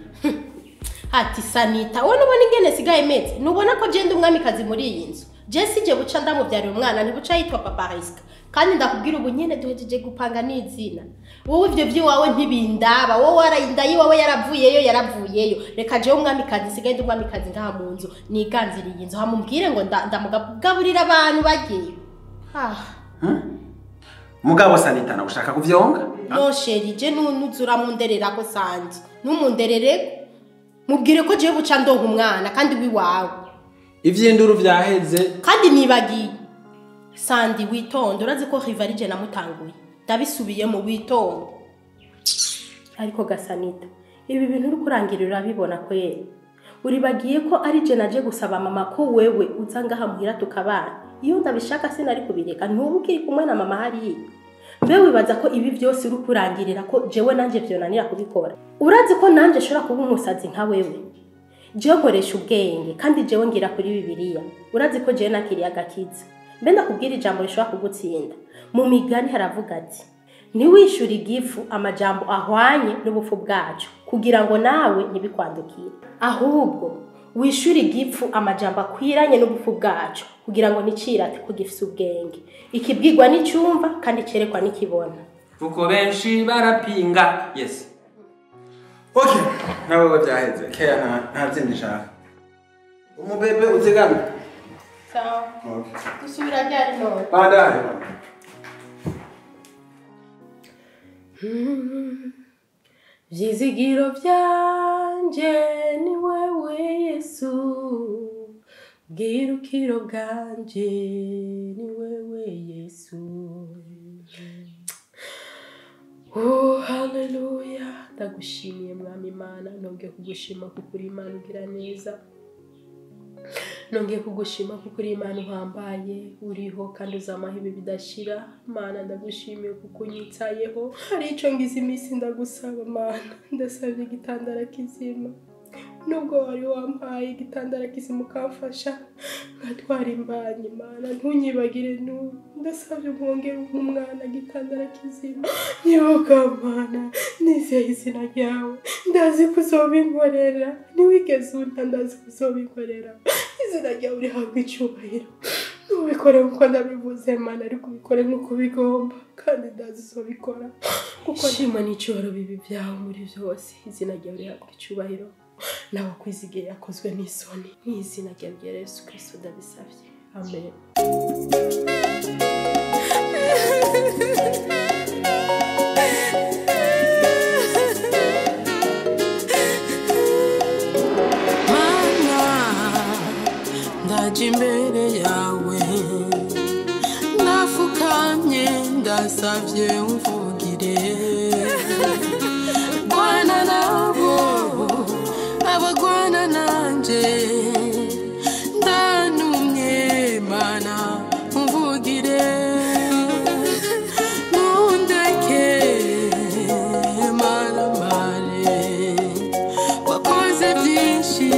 Ati Sanita, wowe nubona ingene sigaye meze, nubona ko je ndi umwamikazi muri iyi nzu. Je sije buca ndamubyarira umwana ntibuca yitwa Papa Riska. Kandi ndakubwira ubu nyene duhejeje gupanga n'izina. Wowe ivyo vyiwawe ntibindaba, wowe warayinda yiwawe yaravuyeyo. Reka je umwamikazi sigaye ndi umwamikazi ngaha mu nzu, niganziriye inzu hamumbwire ngo ndamugaburira abantu bagiye. Ah. Mugabo Sanita nagushaka kuvyonga? No chéri, je nuzura munderera ko sanje. Numunderereko. Mubwire ko je buca ndonka umwana kandi wiwawe. Ivyinduru vyaheze. Kandi nibagiye. Sandi witonde urazi ko rivalije namutanguye. Ndabisubiye mu witonde. Ariko Gasanita, ibi bintu uri kurangirira urabibona ko ye. Uribagiye ko ari je naje gusaba mama ko wewe uza ngaha muhira tukabana. Iyo ndabishaka sinari kubireka ntubu ukiri kumwe na mama hariya. Mbe wibaza ko ibi byose uri kurangirira ko jewe nanje vyonanira kubikora. Urazi ko nanje shora kuba umusazi nka wewe. Jewe nkoresha ubwenge kandi jewe ngira kuri Bibiliya. Urazi ko jewe nakiriye agakiza. Mbe ndakubwira ijambo rishobora kugutsinda. Mu migani haravuga ati ntiwishyure igifu amajambo ahwanye n'ubupfu bwacu kugira ngo nawe ntibikwandukire. Ahubwo wishyure igifu amajambo akwiranye n'ubupfu bwacu kugira ngo nticirate ko gifise ubwenge. Ikibwirwa n'icyumva kandi cerekwa n'ikibona. Kuko benshi barapinga. Yes. Okay, nawe byaheze. Keya nta zindi nshaka. Umubebe uzigame. Sawa. Okay. Dusubira ryari none? Baadaye. Vyizigiro vyanje ni wewe Yesu, bwirukiro bwanje ni wewe Yesu. Oh haleluya, ndagushimiye Mwami Imana, nongeye kugushima kuko uri Imana ugira neza. Nongeye kugushima kuko uri Imana uhambaye, uriho kandi uzamaho ibi bidashira. Mana ndagushimiye kuko unyitayeho. Hari ico ngize iminsi ndagusaba Mana, ndasabye igitandara kizima. Nubwo wari wampaye igitandara kizima ukamfasha nkatwara imbanyi Mana, ntunyibagire n'ubu. Ndasabye umwongere umwana igitandara kizima. Nyibuka Mana, nizeye izina ryawe, ndazi ko uzobinkorera. Ntiwigeze unta, ndazi ko uzobinkorera. Izina ryawe rihabwa icyubahiro. Ntubikore nkuko ndabivuze Mana, ariko ubikore nkuko ubigomba, kandi ndazi uzobikora. Kuko ndima n'icyubahiro bibi byawe muri byose. Izina ryawe rihabwa icyubahiro. Nawe kwizigiye yakozwe n'isoni. Mu izina rya Yesu Kristo ndabisabye. Amen. Mana ndaje imbere yawe, ndafukamye ndasavye umvugire. Bwana nabo abagwana nanje, ndanumye Mana umvugire. Nundeke Mana mare, wakoze byinshi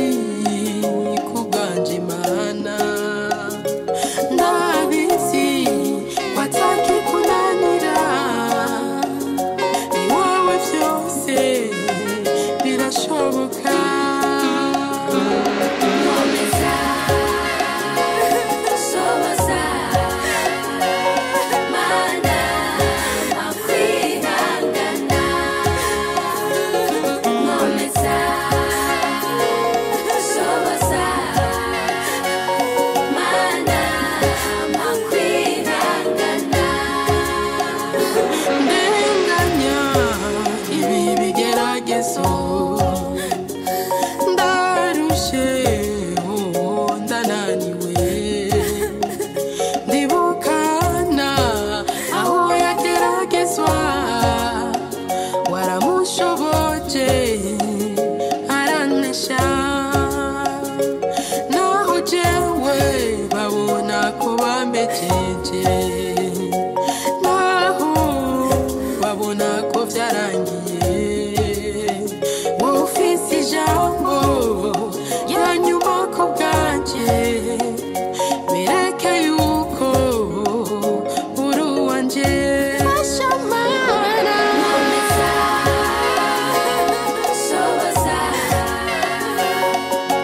kubwanje Mana. Ndabizi watakikunanira, ni wowe byose birashoboka. Ndenganya ibi bigeragezo. Wowe ufise ijambo rya nyuma ku bwanje, bereke yuko uri uwanje. Fasha Mana, Soza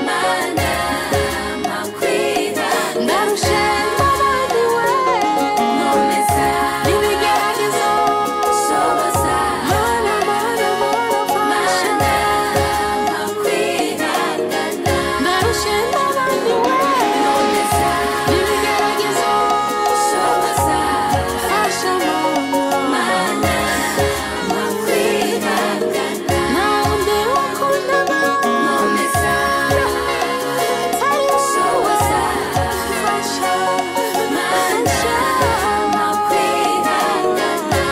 Mana makwihangana, ndarushe ndabaniwe nkomeza ibigeragezo. Soza Mana, Mana, Mana, fasha Mana makwihangana, ndarushe ndabaniwe nkomeza ibigeragezo. Soza Fasha Mana, Mana makwihangana, ntawundi wakundana nkomeza Soza Fasha Mana makwihangana.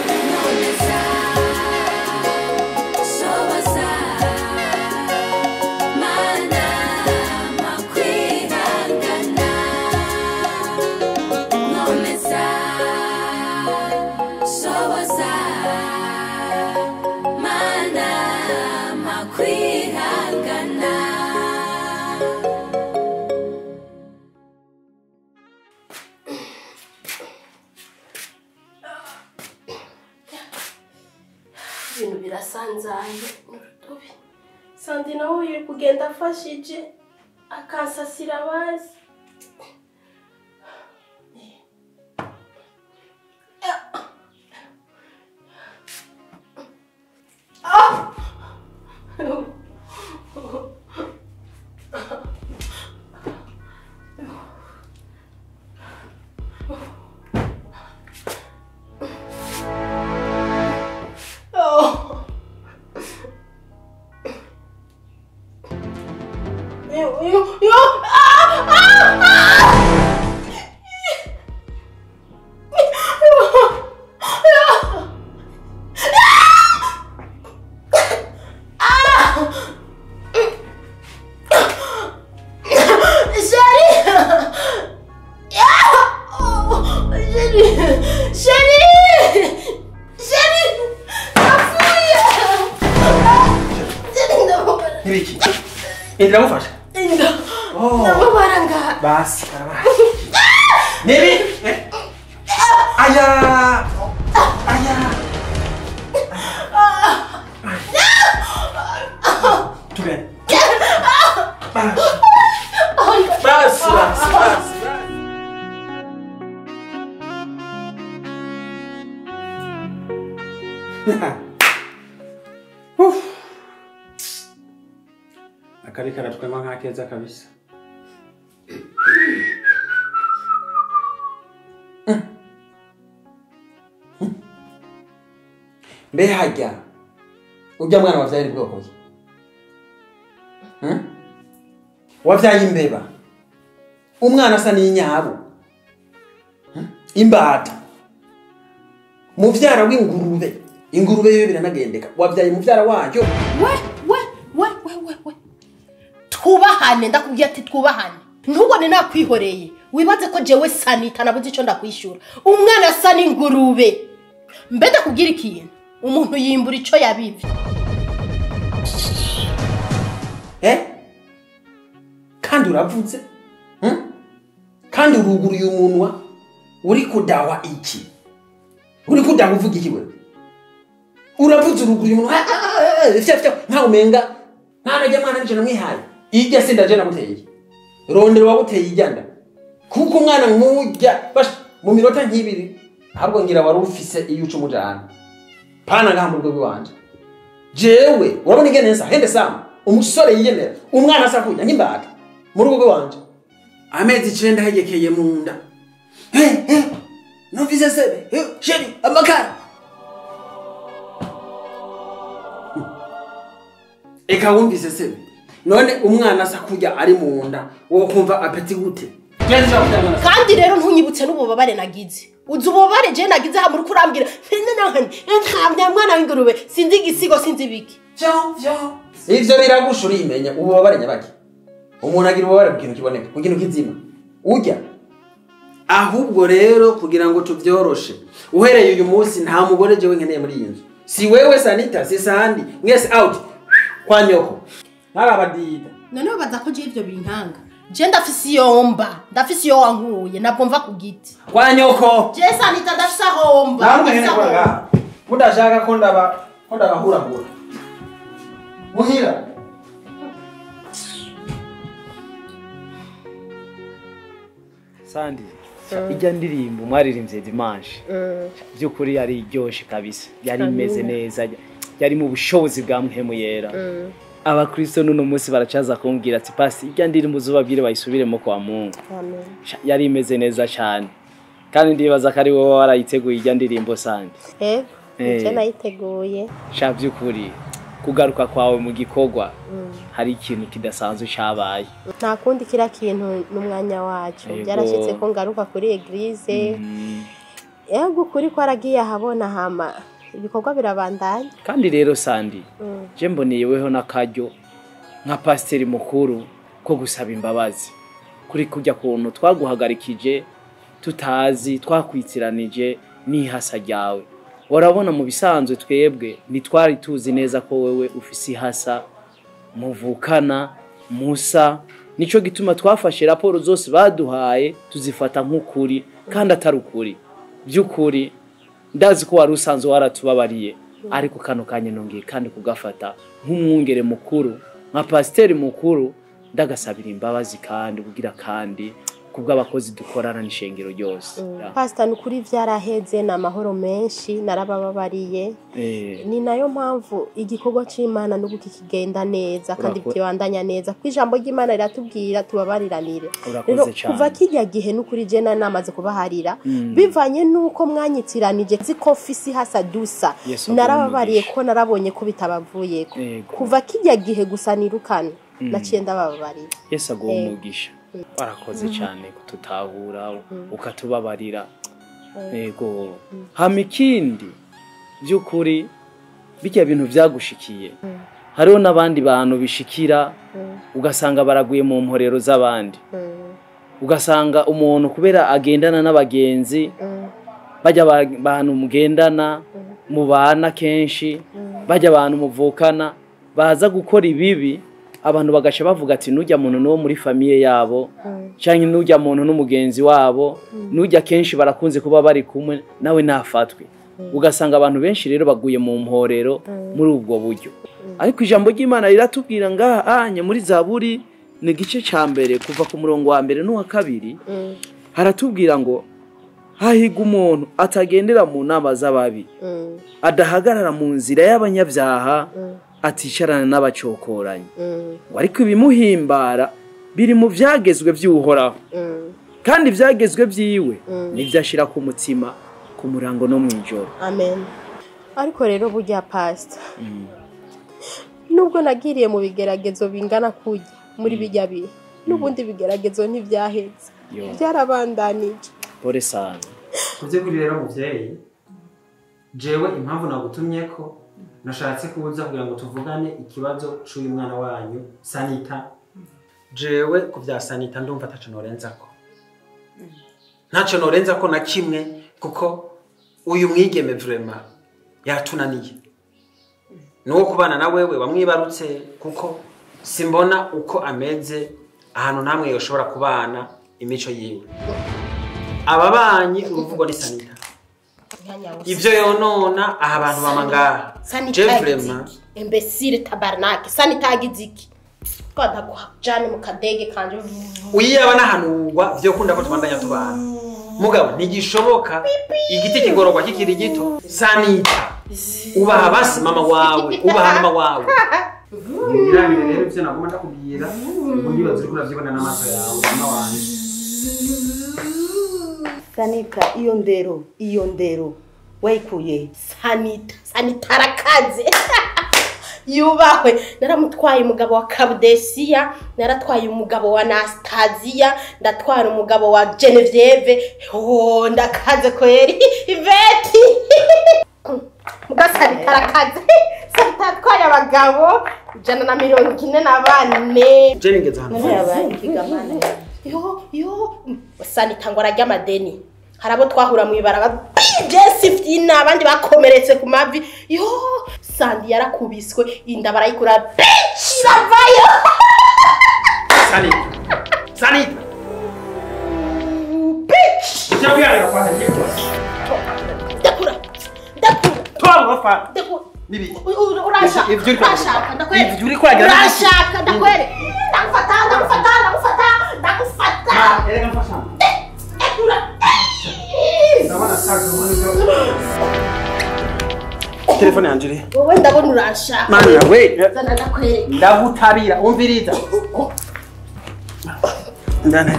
Nkomeza soza Mana makwihangana, nkomeza soza Mana makwihangana. Ibintu birasanzaye n'urutobi. Sandi nawe yiri kugenda afashije akansasira abazi. Yo, yo, yo! Ah! Ah! Ah! Chérie! Oh, chérie! Chérie! Chérie! Napfuye! Chérie, ndababara. Nibiki? Ndagufasha. Ndababara ngaha. Basi, karabaye. Nibi? Eh? Aya! Aya! Tugende. Basi. Basi, basi, basi. Uf. Akari karatwema nk'akeza kabisa. Mbe hajya ujya mwana wavyaye bwoko ki? Wavyaye imbeba. Umwana asa n'inyabo. Imbata. Muvyara w'ingurube. Ingurube yo biranagendeka. Wavyaye muvyara wayo. We we we we we we. Twubahane, ndakubwiye ati twubahane. Ntubone nakwihoreye. Wibaze ko jewe Sanita nabuze ico ndakwishura. Umwana asa n'ingurube. Mbe ndakubwira ikintu. Umuntu yimbura ico yabivye. Eh? Kandi uravuze? Kandi uruguruye umunwa uri kudawa iki? Uri kudawa uvuga iki wewe? Uravuze uruguruye umunwa. Fya fya nka umenga nta mwana nije namwihaye. Ijya sinda je namuteye. Rondero waguteye ijyanda. Kuko umwana nk'ujya mu minota nk'ibiri ahubwo ngira wari ufise iyo uca umujana. Pana ngaha mu rwego rwanje. Jewe urabona ingene nsa hende sama umusore yiyemera umwana asa kujya nk'imbata mu rugo rwanje. Amezi 9 hegekeye mu nda. Numvise sebe. Sheri amakara. Eka wumvise sebe. None umwana asa kurya ari mu nda wowe kumva apeti gute? Kandi rero ntunyibutse n'ububabare nagize. Uzi ububabare je nagize ha muri kurambwira nkamya mwana w'ingurube sinzi igisigo sinzi biki. Ivyo biragusha urimenya ububabare nyabaki. Umuntu agira ububabare ku kintu kiboneka, ku kintu kizima. Urya. Ahubwo rero kugira ngo tuvyoroshe, uhereye uyu munsi nta mugore jewe nkeneye muri iyi nzu. Si wewe Sanita, si Sandi, mwese out kwa nyoko. Narabadida. None baza ko je ivyo binkanga. Je ndafise yomba, ndafise yo wankuye, nabwo mva ku giti. Kwa nyoko. Je Sanita ndafise homba. Namwe hene kwa. Mudashaka ko ndaba ko ndabahurahura. Muhira. Sandi, ijya ndirimbo mwaririmbye dimanche. Byukuri yari iryoshe kabisa. Yari imeze neza. Yari mu bushobozi bwa Mpemu Yera. Abakristo nuno munsi baracaza kumbwira ati pasi ijya ndirimbo uzobabwire bayisubiremo kwa Mungu. Amen. Yari imeze neza cyane. Kandi ndibaza ko ari wowe warayiteguye ijya ndirimbo Sandi. Yego, je nayiteguye. Sha byukuri kugaruka kwawe mu gikorwa hari ikintu kidasanzwe cyabaye. Nta kundi kira kintu n'umwanya wacu. Byarashitse ko ngaruka kuri eglise. Yego kuri ko aragiye ahabona hama ibikorwa birabandanya. Kandi rero Sandi, je mboneyeweho n'akaryo nka pasiteri mukuru ko gusaba imbabazi kuri kujya kuntu twaguhagarikije tutazi twakwitsiranije n'ihasa ryawe. Warabona mu bisanzwe twebwe ntitwari tuzi neza ko wewe ufise ihasa muvukana Musa, nico gituma twafashe raporo zose baduhaye tuzifata nk'ukuri kandi atari ukuri. By'ukuri ndazi ko wari usanzwe waratubabariye, ariko kano kanya nongeye kandi kugafata nk'umwungere mukuru nka pasiteri mukuru ndagasabira imbabazi kandi kugira kandi kubw'abakozi dukorana n'ishengero ryose. Pastor nukuri vyaraheze na mahoro menshi narabababariye. Ni nayo mpamvu igikorwa c'Imana n'ubu kikigenda neza kandi kibandanya neza kuko ijambo ry'Imana riratubwira tubabariranire. Rero kuva kijya gihe nukuri je namaze kubaharira bivanye nuko mwanyitiranije ziko fisi hasa dusa narababariye ko narabonye ko bitabavuyeko. Kuva kijya gihe gusa nirukana naciye ndababarira. Yesu aguhe umugisha. Warakoze cyane kututahura ukatubabarira. Yego. Hama ikindi by'ukuri bijya bintu byagushikiye hariho n'abandi bantu bishikira ugasanga baraguye mu mporero z'abandi. Ugasanga umuntu kubera agendana n'abagenzi bajya abantu mugendana mubana kenshi bajya abantu muvukana baza gukora ibibi abantu bagasha bavuga ati nujya muntu no muri famille yabo canke nujya muntu n'umugenzi wabo nujya kenshi barakunze kuba bari kumwe nawe nafatwe. Ugasanga abantu benshi rero baguye mu mporero muri ubwo buryo. Ariko ijambo ry'Imana riratubwira ngaha anye muri Zaburi ni gice ca mbere kuva ku murongo wa mbere n'uwa kabiri haratubwira ngo hahiga umuntu atagendera mu nama z'ababi adahagarara mu nzira y'abanyabyaha aticarana n'abacokoranyi. Ariko ibimuhimbara biri mu byagezwe by'Uhoraho kandi ibyagezwe byiwe nibyo ashira ku mutima ku murango no mwijoro. Amen. Ariko rero burya pastor nubwo nagiriye mu bigeragezo bingana kujya muri bijya bihe nubundi bigeragezo ntibyahetse byarabandanije. Pole sana. Kuze kuri rero muvyeyi jewe impamvu nagutumye ko nashatse kuza kugira ngo tuvugane ikibazo c'uyu mwana wanyu Sanita. Jewe ku bya Sanita ndumva ataco norenzako. Ntaco norenzako na kimwe kuko uyu mwigeme vraiment yatunaniye. Nuwo kubana na wewe wamwibarutse kuko simbona uko ameze ahantu namwe yoshobora kubana imico yiwe. Ababanyi uruvugo ni Sanita. Ivyo yonona aha abantu bamangaha. Sanita imbesire tabarnake Sanita agiziki ko ndakujana mu kadege kanje uyaba nahanurwa vyo kunda ko tubandanya tubana. Mugabo ntigishoboka igiti kigororwa kikiri gito. Sanita ubaha basi mama wawe, ubaha mama wawe. Ngiramire rero ivyo nagomba ndakubwira ubundi bazuri kuravyibona n'amaso yawe mama wanje. Sanita iyo ndero wayikuye. Sanita Sanita arakaze. Yubahwe. Naramutwaye umugabo wa Kabudesiya, naratwaye umugabo wa Anastasia, ndatwara umugabo wa Genevieve. Oh, ndakaze kweri. Iveti. Mugasari karakaze. Sanita atwaye abagabo 144. Jerengeza hano. Yo yo Sanita ngo ararya amadeni. Harabo twahura mu ibaraba Jesse fyina abandi bakomeretse ku mavi. Yo Sandi yarakubiswe inda barayikura bitch iravayo. Sanita. Sanita. Bitch. Ndakura. Ndakura. Twaba Ndakura. Nibi. Urashaka. Urashaka ndakwere. Ivyo uri kwagira. Urashaka ndakwere. Ndagufata ndagufata ndagufata ndagufata. Erega mfasha. Ndakura. Telefone yanje iri. Wowe ndabona urashaka. Mana we. Zana ndakwereka. Ndagutabira umviriza. Ndana.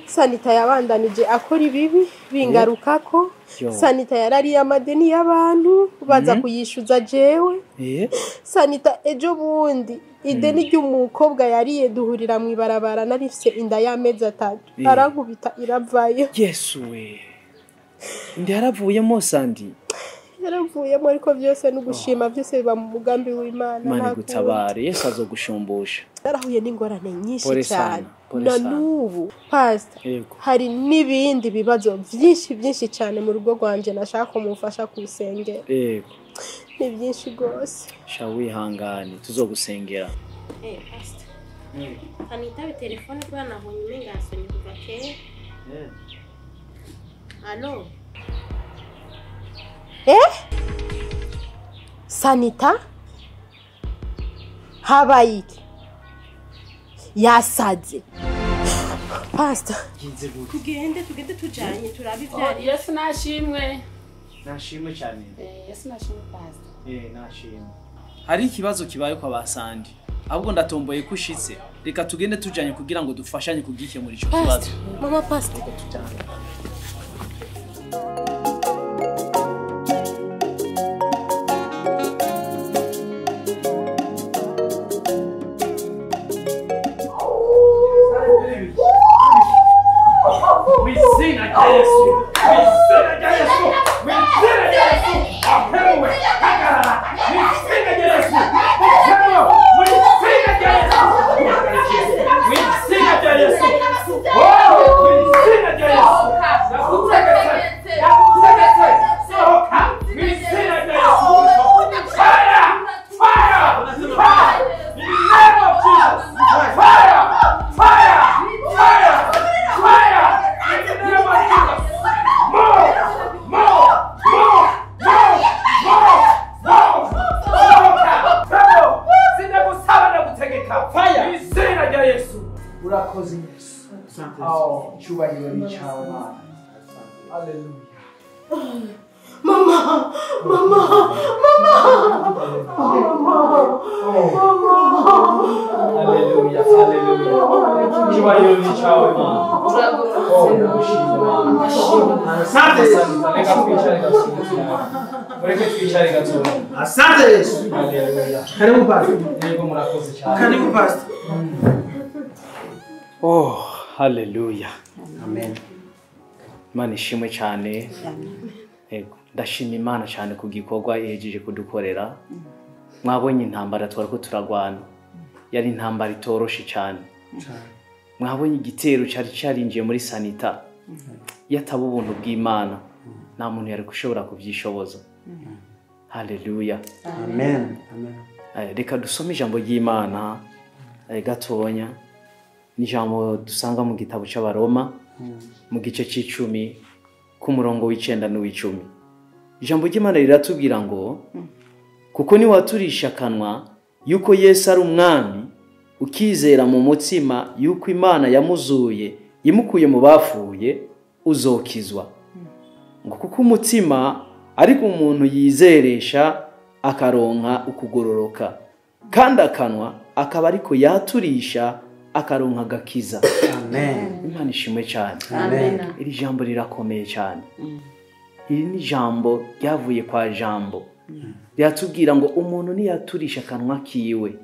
Sanita yabandanije akora ibibi bingarukako. Sanita yarariye amadeni y'abantu baza kuyishuza jewe. Sanita ejo bundi ideni ry'umukobwa yariye duhurira mu ibarabara narifise inda y'amezi 3 arankubita iravayo. Yesu we. Ndi yaravuyemo Sandi. Yaravuyemo ariko byose n'ugushima byose biba mu mugambi w'Imana. Imana igutabare Yesu azogushumbusha. Narahuye n'ingorane nyinshi cyane. Na n'ubu pastor hari n'ibindi bibazo byinshi byinshi cyane mu rugo rwanje nashaka kumufasha kusengera. Yego. Ni byinshi gose. Sha wihangane tuzogusengera. Pastor. Anitabe telefone kwa nabonye umenga asonye kuva kera. Allo. Sanita habaye iki? Yasaze. Pastor. Tugende tugende tujanye turabe ivyari. Yesu nashimwe. Nashimwe cyane. Yesu nashimwe pastor. Nashimwe. Hari ikibazo kibaye kwa basandi. Ahubwo ndatomboye kushitse. Reka tugende tujanye kugira ngo dufashanye kugikemura ico kibazo. Mama pastor. Tujanye. Mama, mama, mama, mama, Hallelujah, hallelujah. Icyubahiro ni cyawe Mana. Asante. Reka twicare gato. Mureke twicare gato. Asante Yesu. Hallelujah. Karibu pastor. Yego murakoze cyane. Karibu pastor. Oh, hallelujah. Amen. Imana ishimwe cyane. Yego, ndashima Imana cyane ku gikorwa ihejeje kudukorera. Mwabonye intambara twariko turagwana. Yari intambara itoroshe cyane. Mwabonye igitero cyari cyarinjiye muri Sanita. Yataba ubuntu bw'Imana, nta muntu yari gushobora kubyishoboza. Hallelujah. Amen. Amen. Reka dusome ijambo ry'Imana gatonya. Ni ijambo dusanga mu gitabo cy'Abaroma mu gice c'icumi ku murongo w'icenda n'uw'icumi. Ijambo ry'Imana riratubwira ngo kuko ni waturisha akanwa yuko Yesu ari umwami, ukizera mu mutima yuko Imana yamuzuye imukuye mu bapfuye, uzokizwa. Ngo kuko umutima ariko umuntu yizeresha akaronka ukugororoka, kandi akanwa akaba ariko yaturisha akaronka agakiza. Amen. Imana ishimwe cyane. Amen. Iri jambo rirakomeye cyane. Iri ni jambo ryavuye kwa jambo. Riratubwira ngo umuntu niyaturisha akanwa kiwe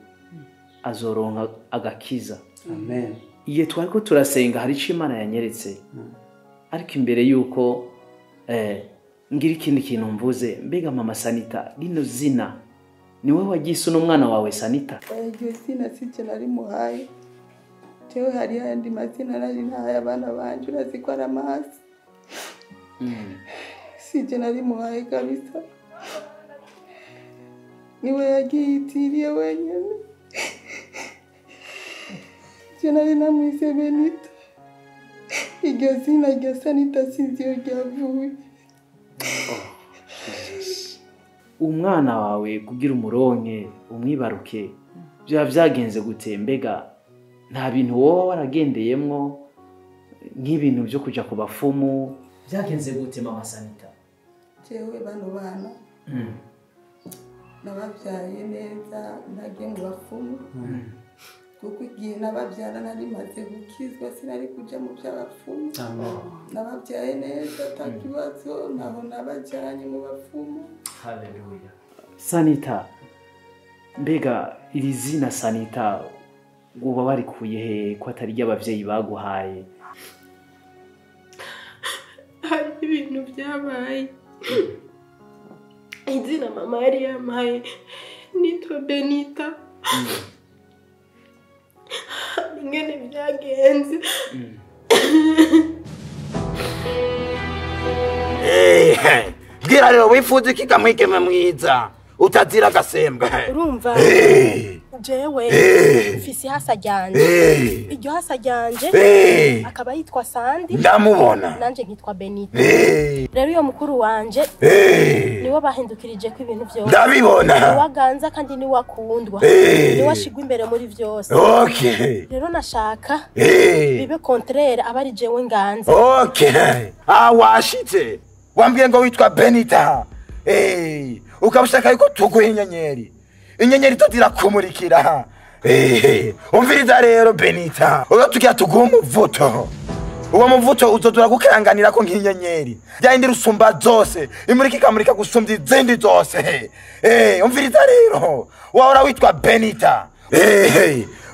azoronka agakiza. Amen. Igihe twariko turasenga hari ico Imana yanyeretse. Ariko imbere yuko ngira ikindi kintu mvuze, mbega mama Sanita, rino zina ni wowe wagize uno mwana wawe Sanita? Iryo zina sije narimuhaye. Jewe hari ayandi mazina nari ntahaye abana banje, urazi ko ari amahasi. Sije narimuhaye kabisa, niwe yagiyitiriye wenyene. Je nari namwise Benita. Iryo zina rya Sanita sinzi iyo ryavuye. Umwana wawe kugira umuronke umwibaruke byaba byagenze gute? Mbega nta bintu wowe waragendeyemwo nk'ibintu byo kuja ku bafumu? Byagenze gute mama Sanita? Jewe bano bana nababyaye neza, ntagiye mu bafumu, kuko igihe nababyara nari maze gukizwa, sinari kuja mu by'abapfumu. Nababyaye neza ata kibazo, ntaho nabajyanye mu bapfumu. Haleluya. Sanita, mbega iri zina Sanita uba warikuye he ko atari ry'abavyeyi baguhaye? Hari ibintu byabaye. Izina mama yari yampaye nitwa Benita. Ingene byagenze. Bwira rero wifuza iki kamwigeme mwiza utazira agasembwa? Urumva jewe mfise ihasa ryanje, iryo hasa ryanje akaba yitwa Sandi, ndamubona, nanje nkitwa Benita. Rero iyo mukuru wanje niwe bahindukirije ko ibintu byose, ndabibona, niwe aganza kandi niwe akundwa, niwe ashigwa imbere muri byose. Okay. Rero nashaka bibe contraire, aba ari jewe nganza. Okay. Washitse wambwiye ngo witwa Benita. Ukaba ushaka yuko tuguha inyenyeri, inyenyeri zirakumurikira. Umviriza rero Benita, uyo tugira tuguha umuvuto, uwo muvuto uzodura gukaranganira ko nk'inyenyeri byayindi rusumba zose, imurika ikamurika gusumbya izindi zose. Umviriza rero, wahora witwa Benita,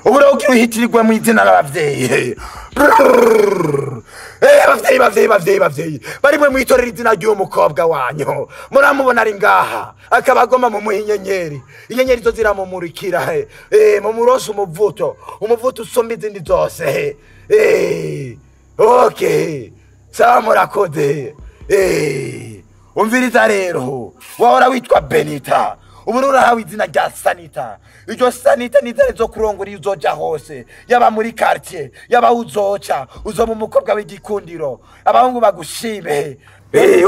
ubu rero ugira uhitirirwe mu izina ry'abavyeyi. Abavyeyi bavyeyi bavyeyi bavyeyi bari mwe mwitorera izina ry'uwo mukobwa wanyu, muramubona ari ngaha akaba agomba mumuha inyenyeri, inyenyeri zo ziramumurikira, mumurose umuvuto, umuvuto usumba izindi zose. Okay, sawa, murakoze. Umviriza rero, wahora witwa Benita, ubu urahawe izina rya Sanita. Iryo Sanita ni izina zo kurongora iyo uzoja hose, yaba muri quartier, yaba uzoca, uzoba umukobwa w'igikundiro, abahungu bagushime.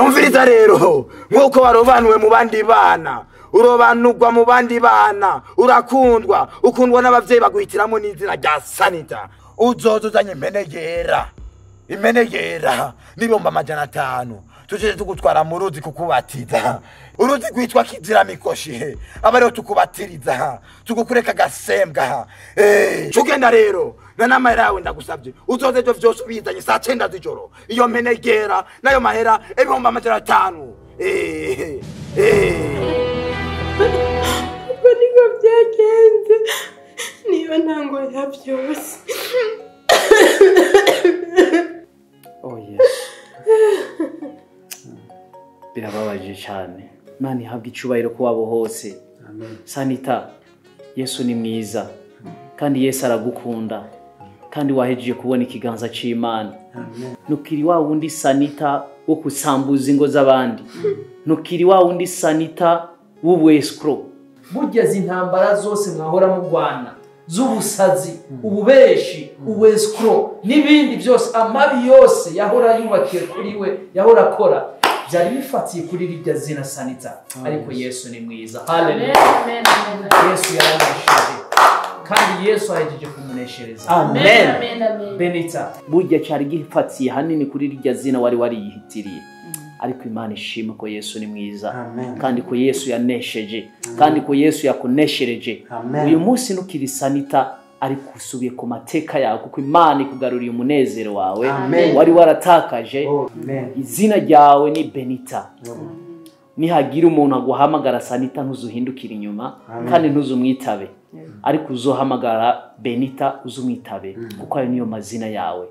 Umviriza rero, nk'uko warobanuwe mu bandi bana, urobanurwa mu bandi bana, urakundwa, ukundwa n'abavyeyi baguhitiramo n'izina rya Sanita. Uzoza uzanye impene yera, impene yera n'ibihumbi 500, tuje tugutwara mu ruzi kukubatiza. Uruzi rwitwa Kiziramikoshi, aba ariho tukubatiriza, tugukureka agasembwa. Cugenda rero na n'amahera yawe ndagusabye, uzoze ivyo vyose ubizanye saa 9 z'ijoro, iyo mpene yera n'ayo mahera ibihumbi 500. Ubwo niko byagenze, niyo ntango ya byose. Oh yes. Birababaje cyane. Imana ihabwe icubahiro ku wabo hose. Amen. Sanita, Yesu ni mwiza kandi Yesu aragukunda kandi wahejeje kubona ikiganza c'Imana. Amen. Ntukiri wa wundi Sanita wo kusambuza ingo z'abandi, ntukiri wa wundi Sanita w'ubwescro. Burya zintambara zose mwahora mugwana z'ubusazi, ububeshi, ubwescro n'ibindi byose, amabi yose yahora yubakiye kuri we, yahora akora, byari bifatiye kuri rirya zina Sanita. Ariko Yesu ni mwiza. Haleluya. Yesu yaranesheje kandi Yesu ahejeje kumuneshereza. Amen. Benita, burya cyari gifatiye hanini kuri rirya zina wari wariyihitiriye, ariko Imana ishimwe ko Yesu ni mwiza kandi ko Yesu yanesheje kandi ko Yesu yakuneshereje. Uyu munsi ntukiri Sanita, ariko usubiye ku mateka yawe, kuko Imana ikugaruriye umunezero wawe wari waratakaje. Izina ryawe ni Benita. Nihagira umuntu aguhamagara Sanita ntuzuhindukira inyuma kandi ntuzumwitabe, ariko uzohamagara Benita uzumwitabe, kuko ayo niyo mazina yawe.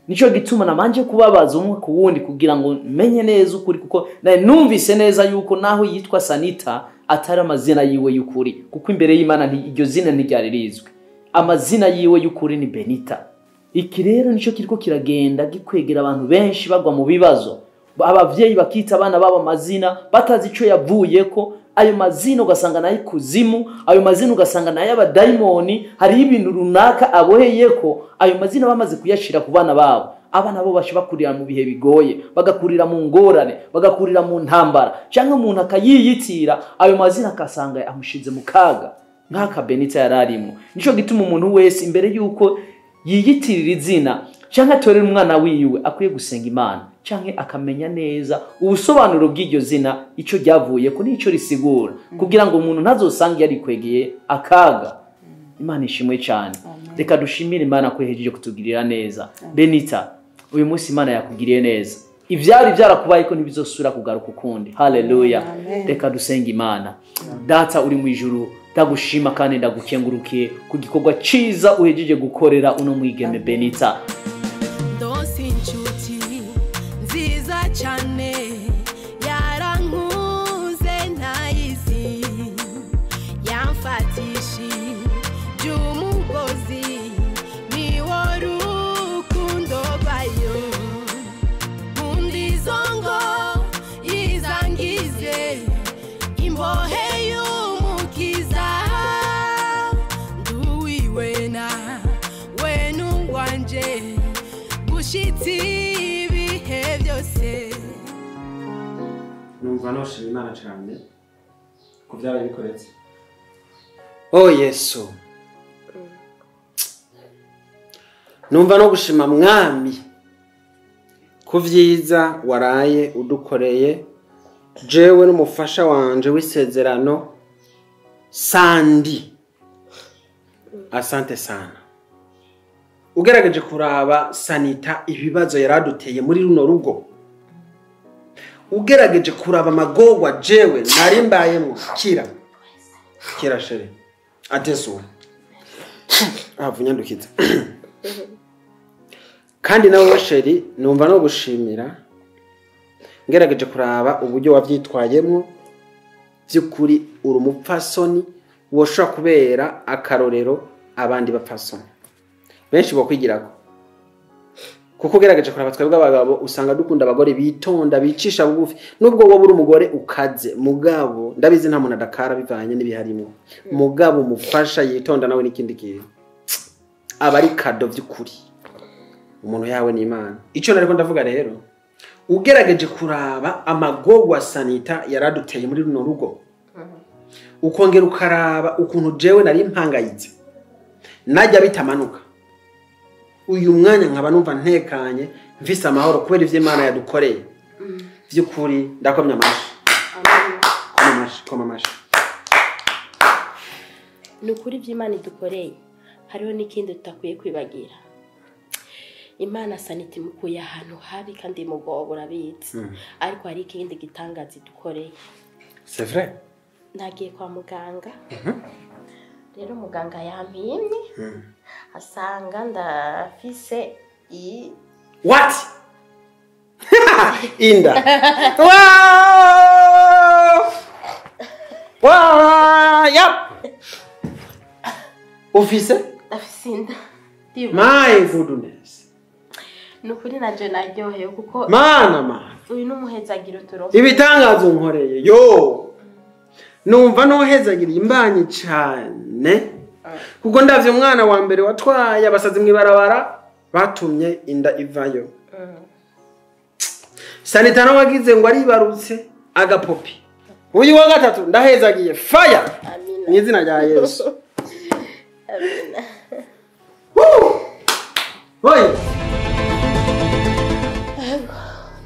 Nico gituma namanje kubabaza umwe ku wundi kugira ngo menye neza ukuri, kuko naye numvise neza yuko naho yitwa Sanita atari amazina yiwe y'ukuri, kuko imbere y'Imana iryo zina ntiryari rizwi. Amazina yiwe y'ukuri ni Benita. Iki rero nico kiriko kiragenda gikwegera abantu benshi bagwa mu bibazo. Abavyeyi bakita abana babo amazina batazi ico yavuyeko. Ayo mazina ugasanga nayo kuzimu, ayo mazina ugasanga nayo abadaimoni, hari ibintu runaka aboheyeko. Ayo mazina bamaze kuyashira ku bana babo, abana bo bashi bakurira mu bihe bigoye, bagakurira mu ngorane, bagakurira mu ntambara, cyangwa umuntu akayiyitira ayo mazina akasanga amushize mu kaga nk'aka Benita yararimo. Nico gituma umuntu wese imbere yuko yiyitirira izina cyangwa atorera umwana wiwe akwiye gusenga Imana, canke akamenya neza ubusobanuro bw'iryo zina, ico ryavuye ko nico risigura, kugira ngo umuntu ntazosange yari kwegeye akaga. Imana ishimwe cyane. Reka dushimire Imana ko ihejeje kutugirira neza. Benita, uyu munsi Imana yakugiriye neza, ivyari byarakubaye ko ntibizosubira kugaruka ukundi. Haleluya. Reka dusenge Imana. Data uri mu ijuru, ndagushima kandi ndagukengurukiye ku gikorwa ciza uhejeje gukorera uno mwigeme Benita. Cyane yarankuze ntayizi, yamfatishi by'umugozi, ni wo rukundo rwayo. Undi zongo izangize imbohe y'umukiza, nduwiwe na we n'uwanje gushitsi ibihe byose. Numva noshima Imana cyane ku byabaye bikoretse. Oh Yesu, numva no gushima Mwami ku vyiza waraye udukoreye, jewe n'umufasha wanje w'isezerano Sandi. Asante sana. Ugerageje kuraba Sanita ibibazo yaraduteye muri runo rugo, ugerageje kuraba amagorwa jewe nari mbayemo. Kira kira shere ateso avunyandukiza. Kandi nawe sheri numva no gushimira, ngerageje kuraba uburyo wavyitwayemo, by'ukuri uri umupfasoni woshobora kubera akarorero abandi bapfasoni benshi bokwigirako. Kuko ugerageje kuraba twebwe abagabo usanga dukunda abagore bitonda, bicisha bugufi. Nubwo wowe uri umugore ukaze, mugabo ndabizi nta muntu adakara bivanye n'ibiharimo, mugabo umufasha yitonda nawe n'ikindi kintu aba ari kado by'ukuri umuntu yawe ni Imana. Ico nariko ndavuga rero, ugerageje kuraba amagorwa Sanita yaraduteye muri runo rugo, ukongera ukaraba ukuntu jewe nari mpangayitse najya bitamanuka, uyu mwanya nkaba numva ntekanye mfise amahoro kubera ivyo Imana yadukoreye. Vy'ukuri ndakomya amashi. Koma amashi, koma amashi. Ni ukuri ivyo Imana idukoreye, hariho n'ikindi tutakwiye kwibagira. Imana Sanita imukuye ahantu habi kandi mugobo urabizi, ariko hari ikindi gitangaza idukoreye. C'est vrai. Nagiye kwa muganga. Rero muganga yampimye asanga ndafise i What? Inda. Wow! Wow! Yep. Ufise? Ndafise inda. My goodness. Nukuri naje naryohewe kuko Mana uyu n'umuhezagiro turonse. Ibitangazo nkoreye yo. Numva nohezagiriye imbanyi cyane, kuko ndavye umwana wa mbere watwaye abasazi mwibarabara batumye inda ivayo. Sanita nawe wagize ngo aribarutse agapopi. Uyu wa gatatu ndahezagiye fire. Amina. Mu izina rya Yesu. Amina. Oy.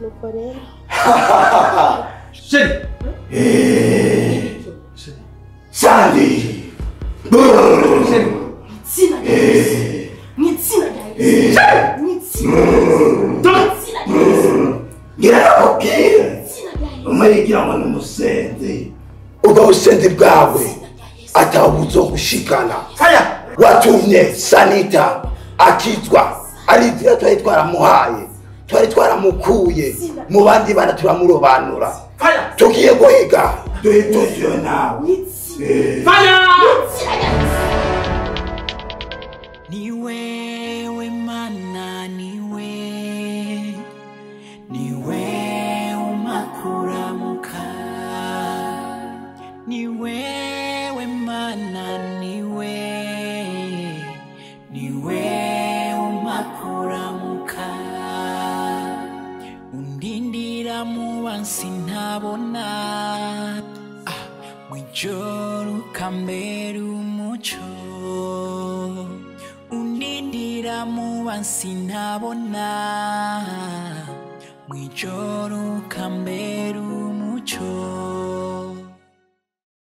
Nuko rero. Sheri. Sandi. Izina rya Yesu. Mu izina rya Yesu. Mu izina rya Yesu. Ngira nakubwira. Umwe yigira ngo ni umusenyi. Tuzokwishikana. Watumye Sanita akizwa ari inzira twari twaramuhaye, twari twaramukuye mu bandi bana turamurobanura. Tugiye guhiga duhituzwe nawe. Ni wewe mana, ni we umakuramuka, ni wewe mana, ni we umakuramuka, undindira mu bansi ntabona, mwijoro ukambera umuco, undindira mu bansi ntabona, mwijoro ukambera umuco.